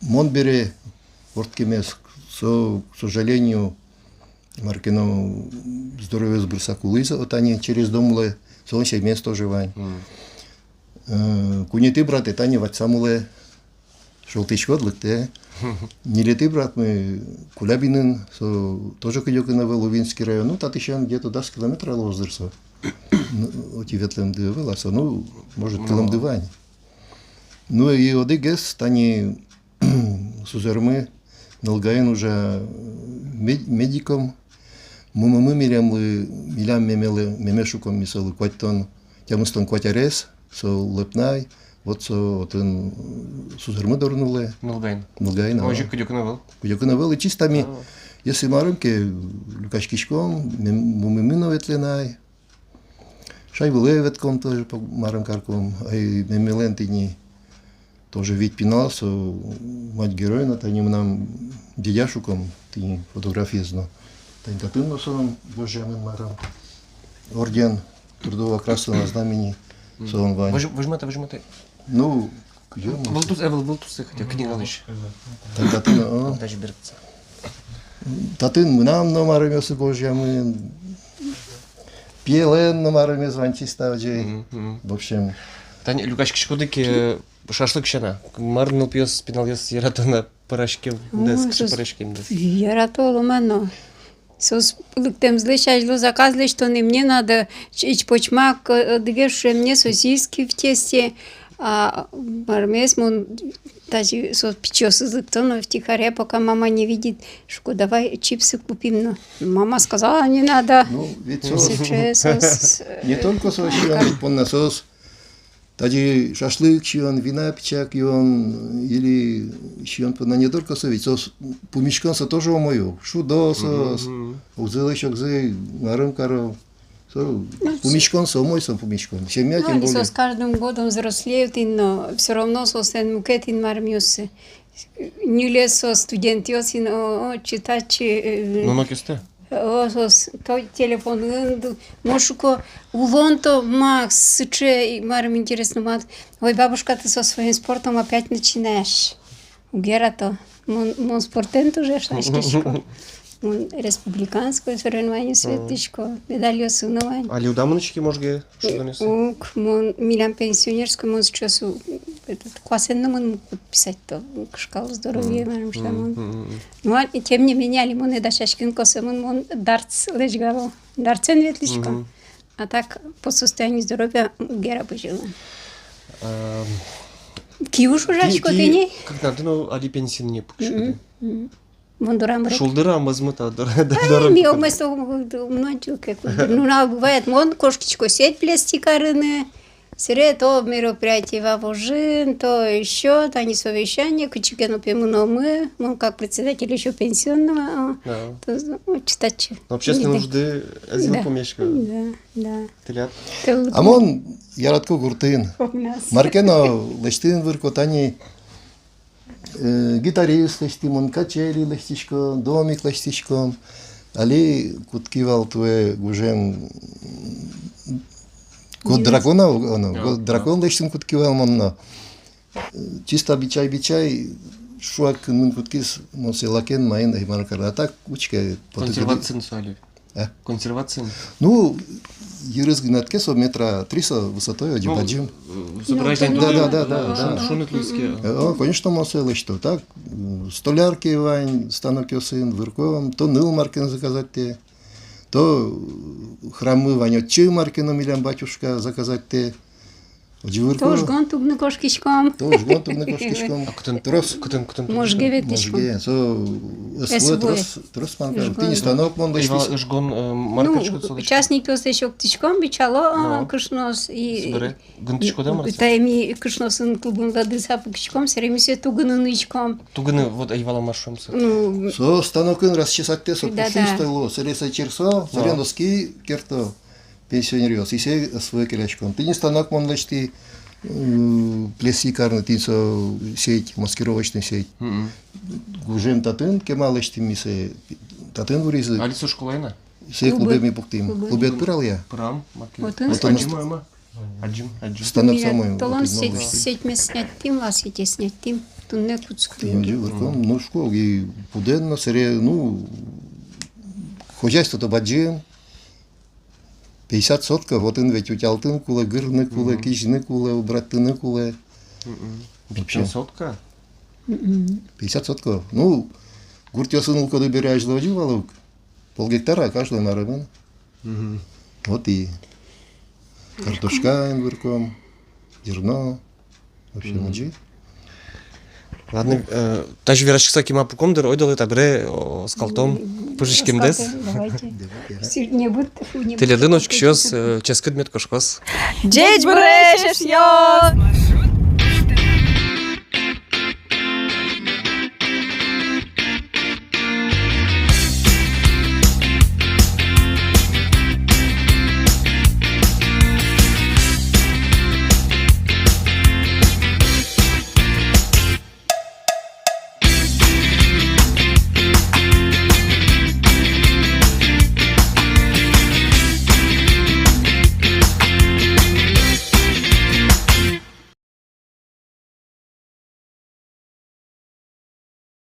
мон бере вордскемез, со, к сожалению, мар ке но здоровьеез бырса кулӥз, о, тани через дом улэ, солэн семьяез тоже вань. Мгм. Э, куинетӥ братэ тани вадьсам улэ, шӧдӥськод, лыктэ. Ньылетӥ братмы Кулябинын, со тоже кыдёкын ӧвӧл, Увинский район, ну, татысен где-то дас километр луоз дыр со. Ну, отӥ ветлэмды ӧвӧл, а со, ну, может, мгм, тылымды вань. Ну, и одӥгез тани сузэрмы Нылгаын ужа, э, мед-, медиком. Мумы милемлы, милям мемелы, меме шуком ми солы, куатьтон, тямыстон куать арес, со Лыпнай, вот со отын, э, сузэрмы дорын улэ. Нылгаын. Нылгаын, а. Озьы кыдёкын ӧвӧл. Кыдёкын ӧвӧл, и чисто ми, а, если марым ке, люкаськиськом, мем-, мумы ми но ветлэ на ай. Шай вылэ ветлӥськом тоже, пог-, марым карком. Ай, мемелэн тӥни тоже вить пинал, со мать героиня, тани мынам дядя шуком, тӥни фотографиез но. Тани татын но солэн гожъямын марым. Орден Трудового Красного Знамени солэн вань. Возьм-, возьматэ, возьматэ. Ну, кыдём. Вылтус, э, выл-, вылтус, хотя книгалэсь. Тани татын, а. Даже берется. Татын мынам но марымъёсы гожъямын, пиелэн но марымез вань чисто озьы. Мгм, мгм. В общем. Тани люкаськиськоды ке шашлык сяна, мар нылпиос, пиналъёс ярато на пӧраськемдэс, кыӵе пӧраськемдэс? Ярато, ломано. Соос лыктэмзылэсь азьло заказ лэсьто ни, мне надо ч-, ич-, почмак, э, одӥгез шуэ, мне сосиски в тесте, а марымез мон тазьы, соос пичиосыз лыкто но, втихаря, пока мама не видит, шуко, давай чипсы купим, но мама сказала, не надо. Ну, ведь соос, сыӵе соос, э, не только соос сиён понна, соос тазьы шашлык сиён, вина пичак юон или сиён понна не только со, ведь соос пумиськон со тоже умой ук. Шудо соос, мгм, огзылэсь огзы марым каро. Со, ну, пумиськон со умой, со пумиськон. Семья, ну, тем более. Соос каждым годом взрослеют ини, но всё равно соослэн мукет ини марымъёссы. Ньылез соос студентъёс ини, о, о, читать, э, нунокъёсты. О, соос, то телефонын, ду-, мон шуко, улон-то мар, сыӵе, и марым интересно мат. Ой, бабушка, ты со своим спортом опять начинаешь. Уг ярато. Мон, мон спортэн туж яратӥсько. Мон республиканской соревнованиосы ветлӥсько, медальёсы но вань. Али уд-а мынӥське, может, шудонъёсы? Уг, мон, милям пенсионерской, мон сыӵеосыз, этот, куасэн но мыным уг подписать-то, кышкало здоровье, мар-а, мар-а, мон. Ну, а тем не менее, али монэ дасяськыны косэмын, мон дартс лэзьгало. Дартсэн ветлӥсько. А так, по состоянию здоровья, м, гера бызьыло. Ам, киуж ужасько тӥни. Кыкнады но али пенсиын ини пукиськоды. Мон дорам ик. Шулдыр-а, мӧзмыт-а, дор-, дор-, дорам ик. Ми огмес, мон чуке. Нунал бывает, мон кошкисько сеть плести карыны. Сыре то мероприятие Вавожын, то ещё, тани совещание, кытчы ке но, пе, мыномы, мон как председатель ещё пенсионного, а, то, ну, читать. Общественной нужды ӧз йылпумъяськы. Да, да. Тӥляд. А мон яратӥсько гуртын. Мар ке но лэсьтыны вырко, тани э, гитарист лэсьтӥ мон, качели лэсьтӥсько, домик лэсьтӥсько. Али кутски вал туэ гужем, м, «Код дракона», о, ну, «Код дракона» лэсьтыны кутски вал мон но. Э, чисто бичай-бичай, шуак кынмын кутскиз, мон сое лакен, маин, ай, мар каро. А так, учке, потыкыды. Консервациын со али. А? Консервациын? Ну, йырыз гинэ ке, со метра три со высотой, одӥг бадӟым. Ну, э, собирать, да, да, да, да, да. Шуныт луиз ке. Э, о, конечно, мон сое лэсьто, так, м, столяркае вань, станокъёсын вырком, то ныл мар ке но заказать тае, то, э, храммы вань, отчы мар ке но милям батюшка заказать тае. Озьы вырко. То ыжгон тугны кошкиськом. То ыжгон тугны кошкиськом. А кытын, трос, кытын, кытын? Можге ветлӥськом. Можге, со СВО. СВО трос, трос манка. Тӥни станок мон лэсьтӥсько. Ыжгон, э, мар кошкод со? Ну, частникъёслэсь октӥськом, бичало, а, кышноос и... Собере гынтӥськоды-а, мар-а? Тани кышноосын клубын лыдыса пукиськом, собере ми сое тугыны нуиськом. Тугыны, вот, ӧй вала, мар шуом со. Ну. Со станокын расчесать каре, со пушистой луэ, собере сое черсо, собере носки керто. Пенсионеръёс, и сое СВО келяськом. Тӥни станок мон лэсьтӥ, м, плесы карны, тӥни со сеть, маскировочный сеть. Мгм. Гужем татын, кема лэсьтӥм ми сое, татын выризы. Али со школаын-а? Сое клубе ми пуктӥм. Клубе. Клубе пырал-а? Пырам, маке. Отын. Отын. Адӟим, ма, ма. Адӟим, адӟим. Станок самой. Толон сеть, сетьмес сняттӥм, ла сетьмес сняттӥм. Туннэ кутскытӥм. Тӥни озьы вырком, ну, школ, и пудэн но, собере, ну, хозяйство-то бадӟым. Пятьдесят сотков, отын ведь утялтыны кулэ, гырыны кулэ, мгм, кизьыны кулэ, убрать карыны кулэ. Мгм. Вообще. Пятьдесят сотка? Мгм. Пятьдесят сотков. Ну, гуртъёсын улӥськоды бере, азьло озьы вал ук. Полгектара каждой армын. Мгм. Вот и картошкаен вырком, зерно. Вообще, мгм, озьы. Ладно, э, тазьы вераськыса кема пуком дыр, ойдолэ табере, о, оскалтом, м, пыжиськемдэс. Оскалтом, давайте. Давайте. Сыр не будет, фу, не будет. Тӥледлы но, учкисьёс, э, ческыт мед кошкоз. Ӟечбуресь, эшъёс!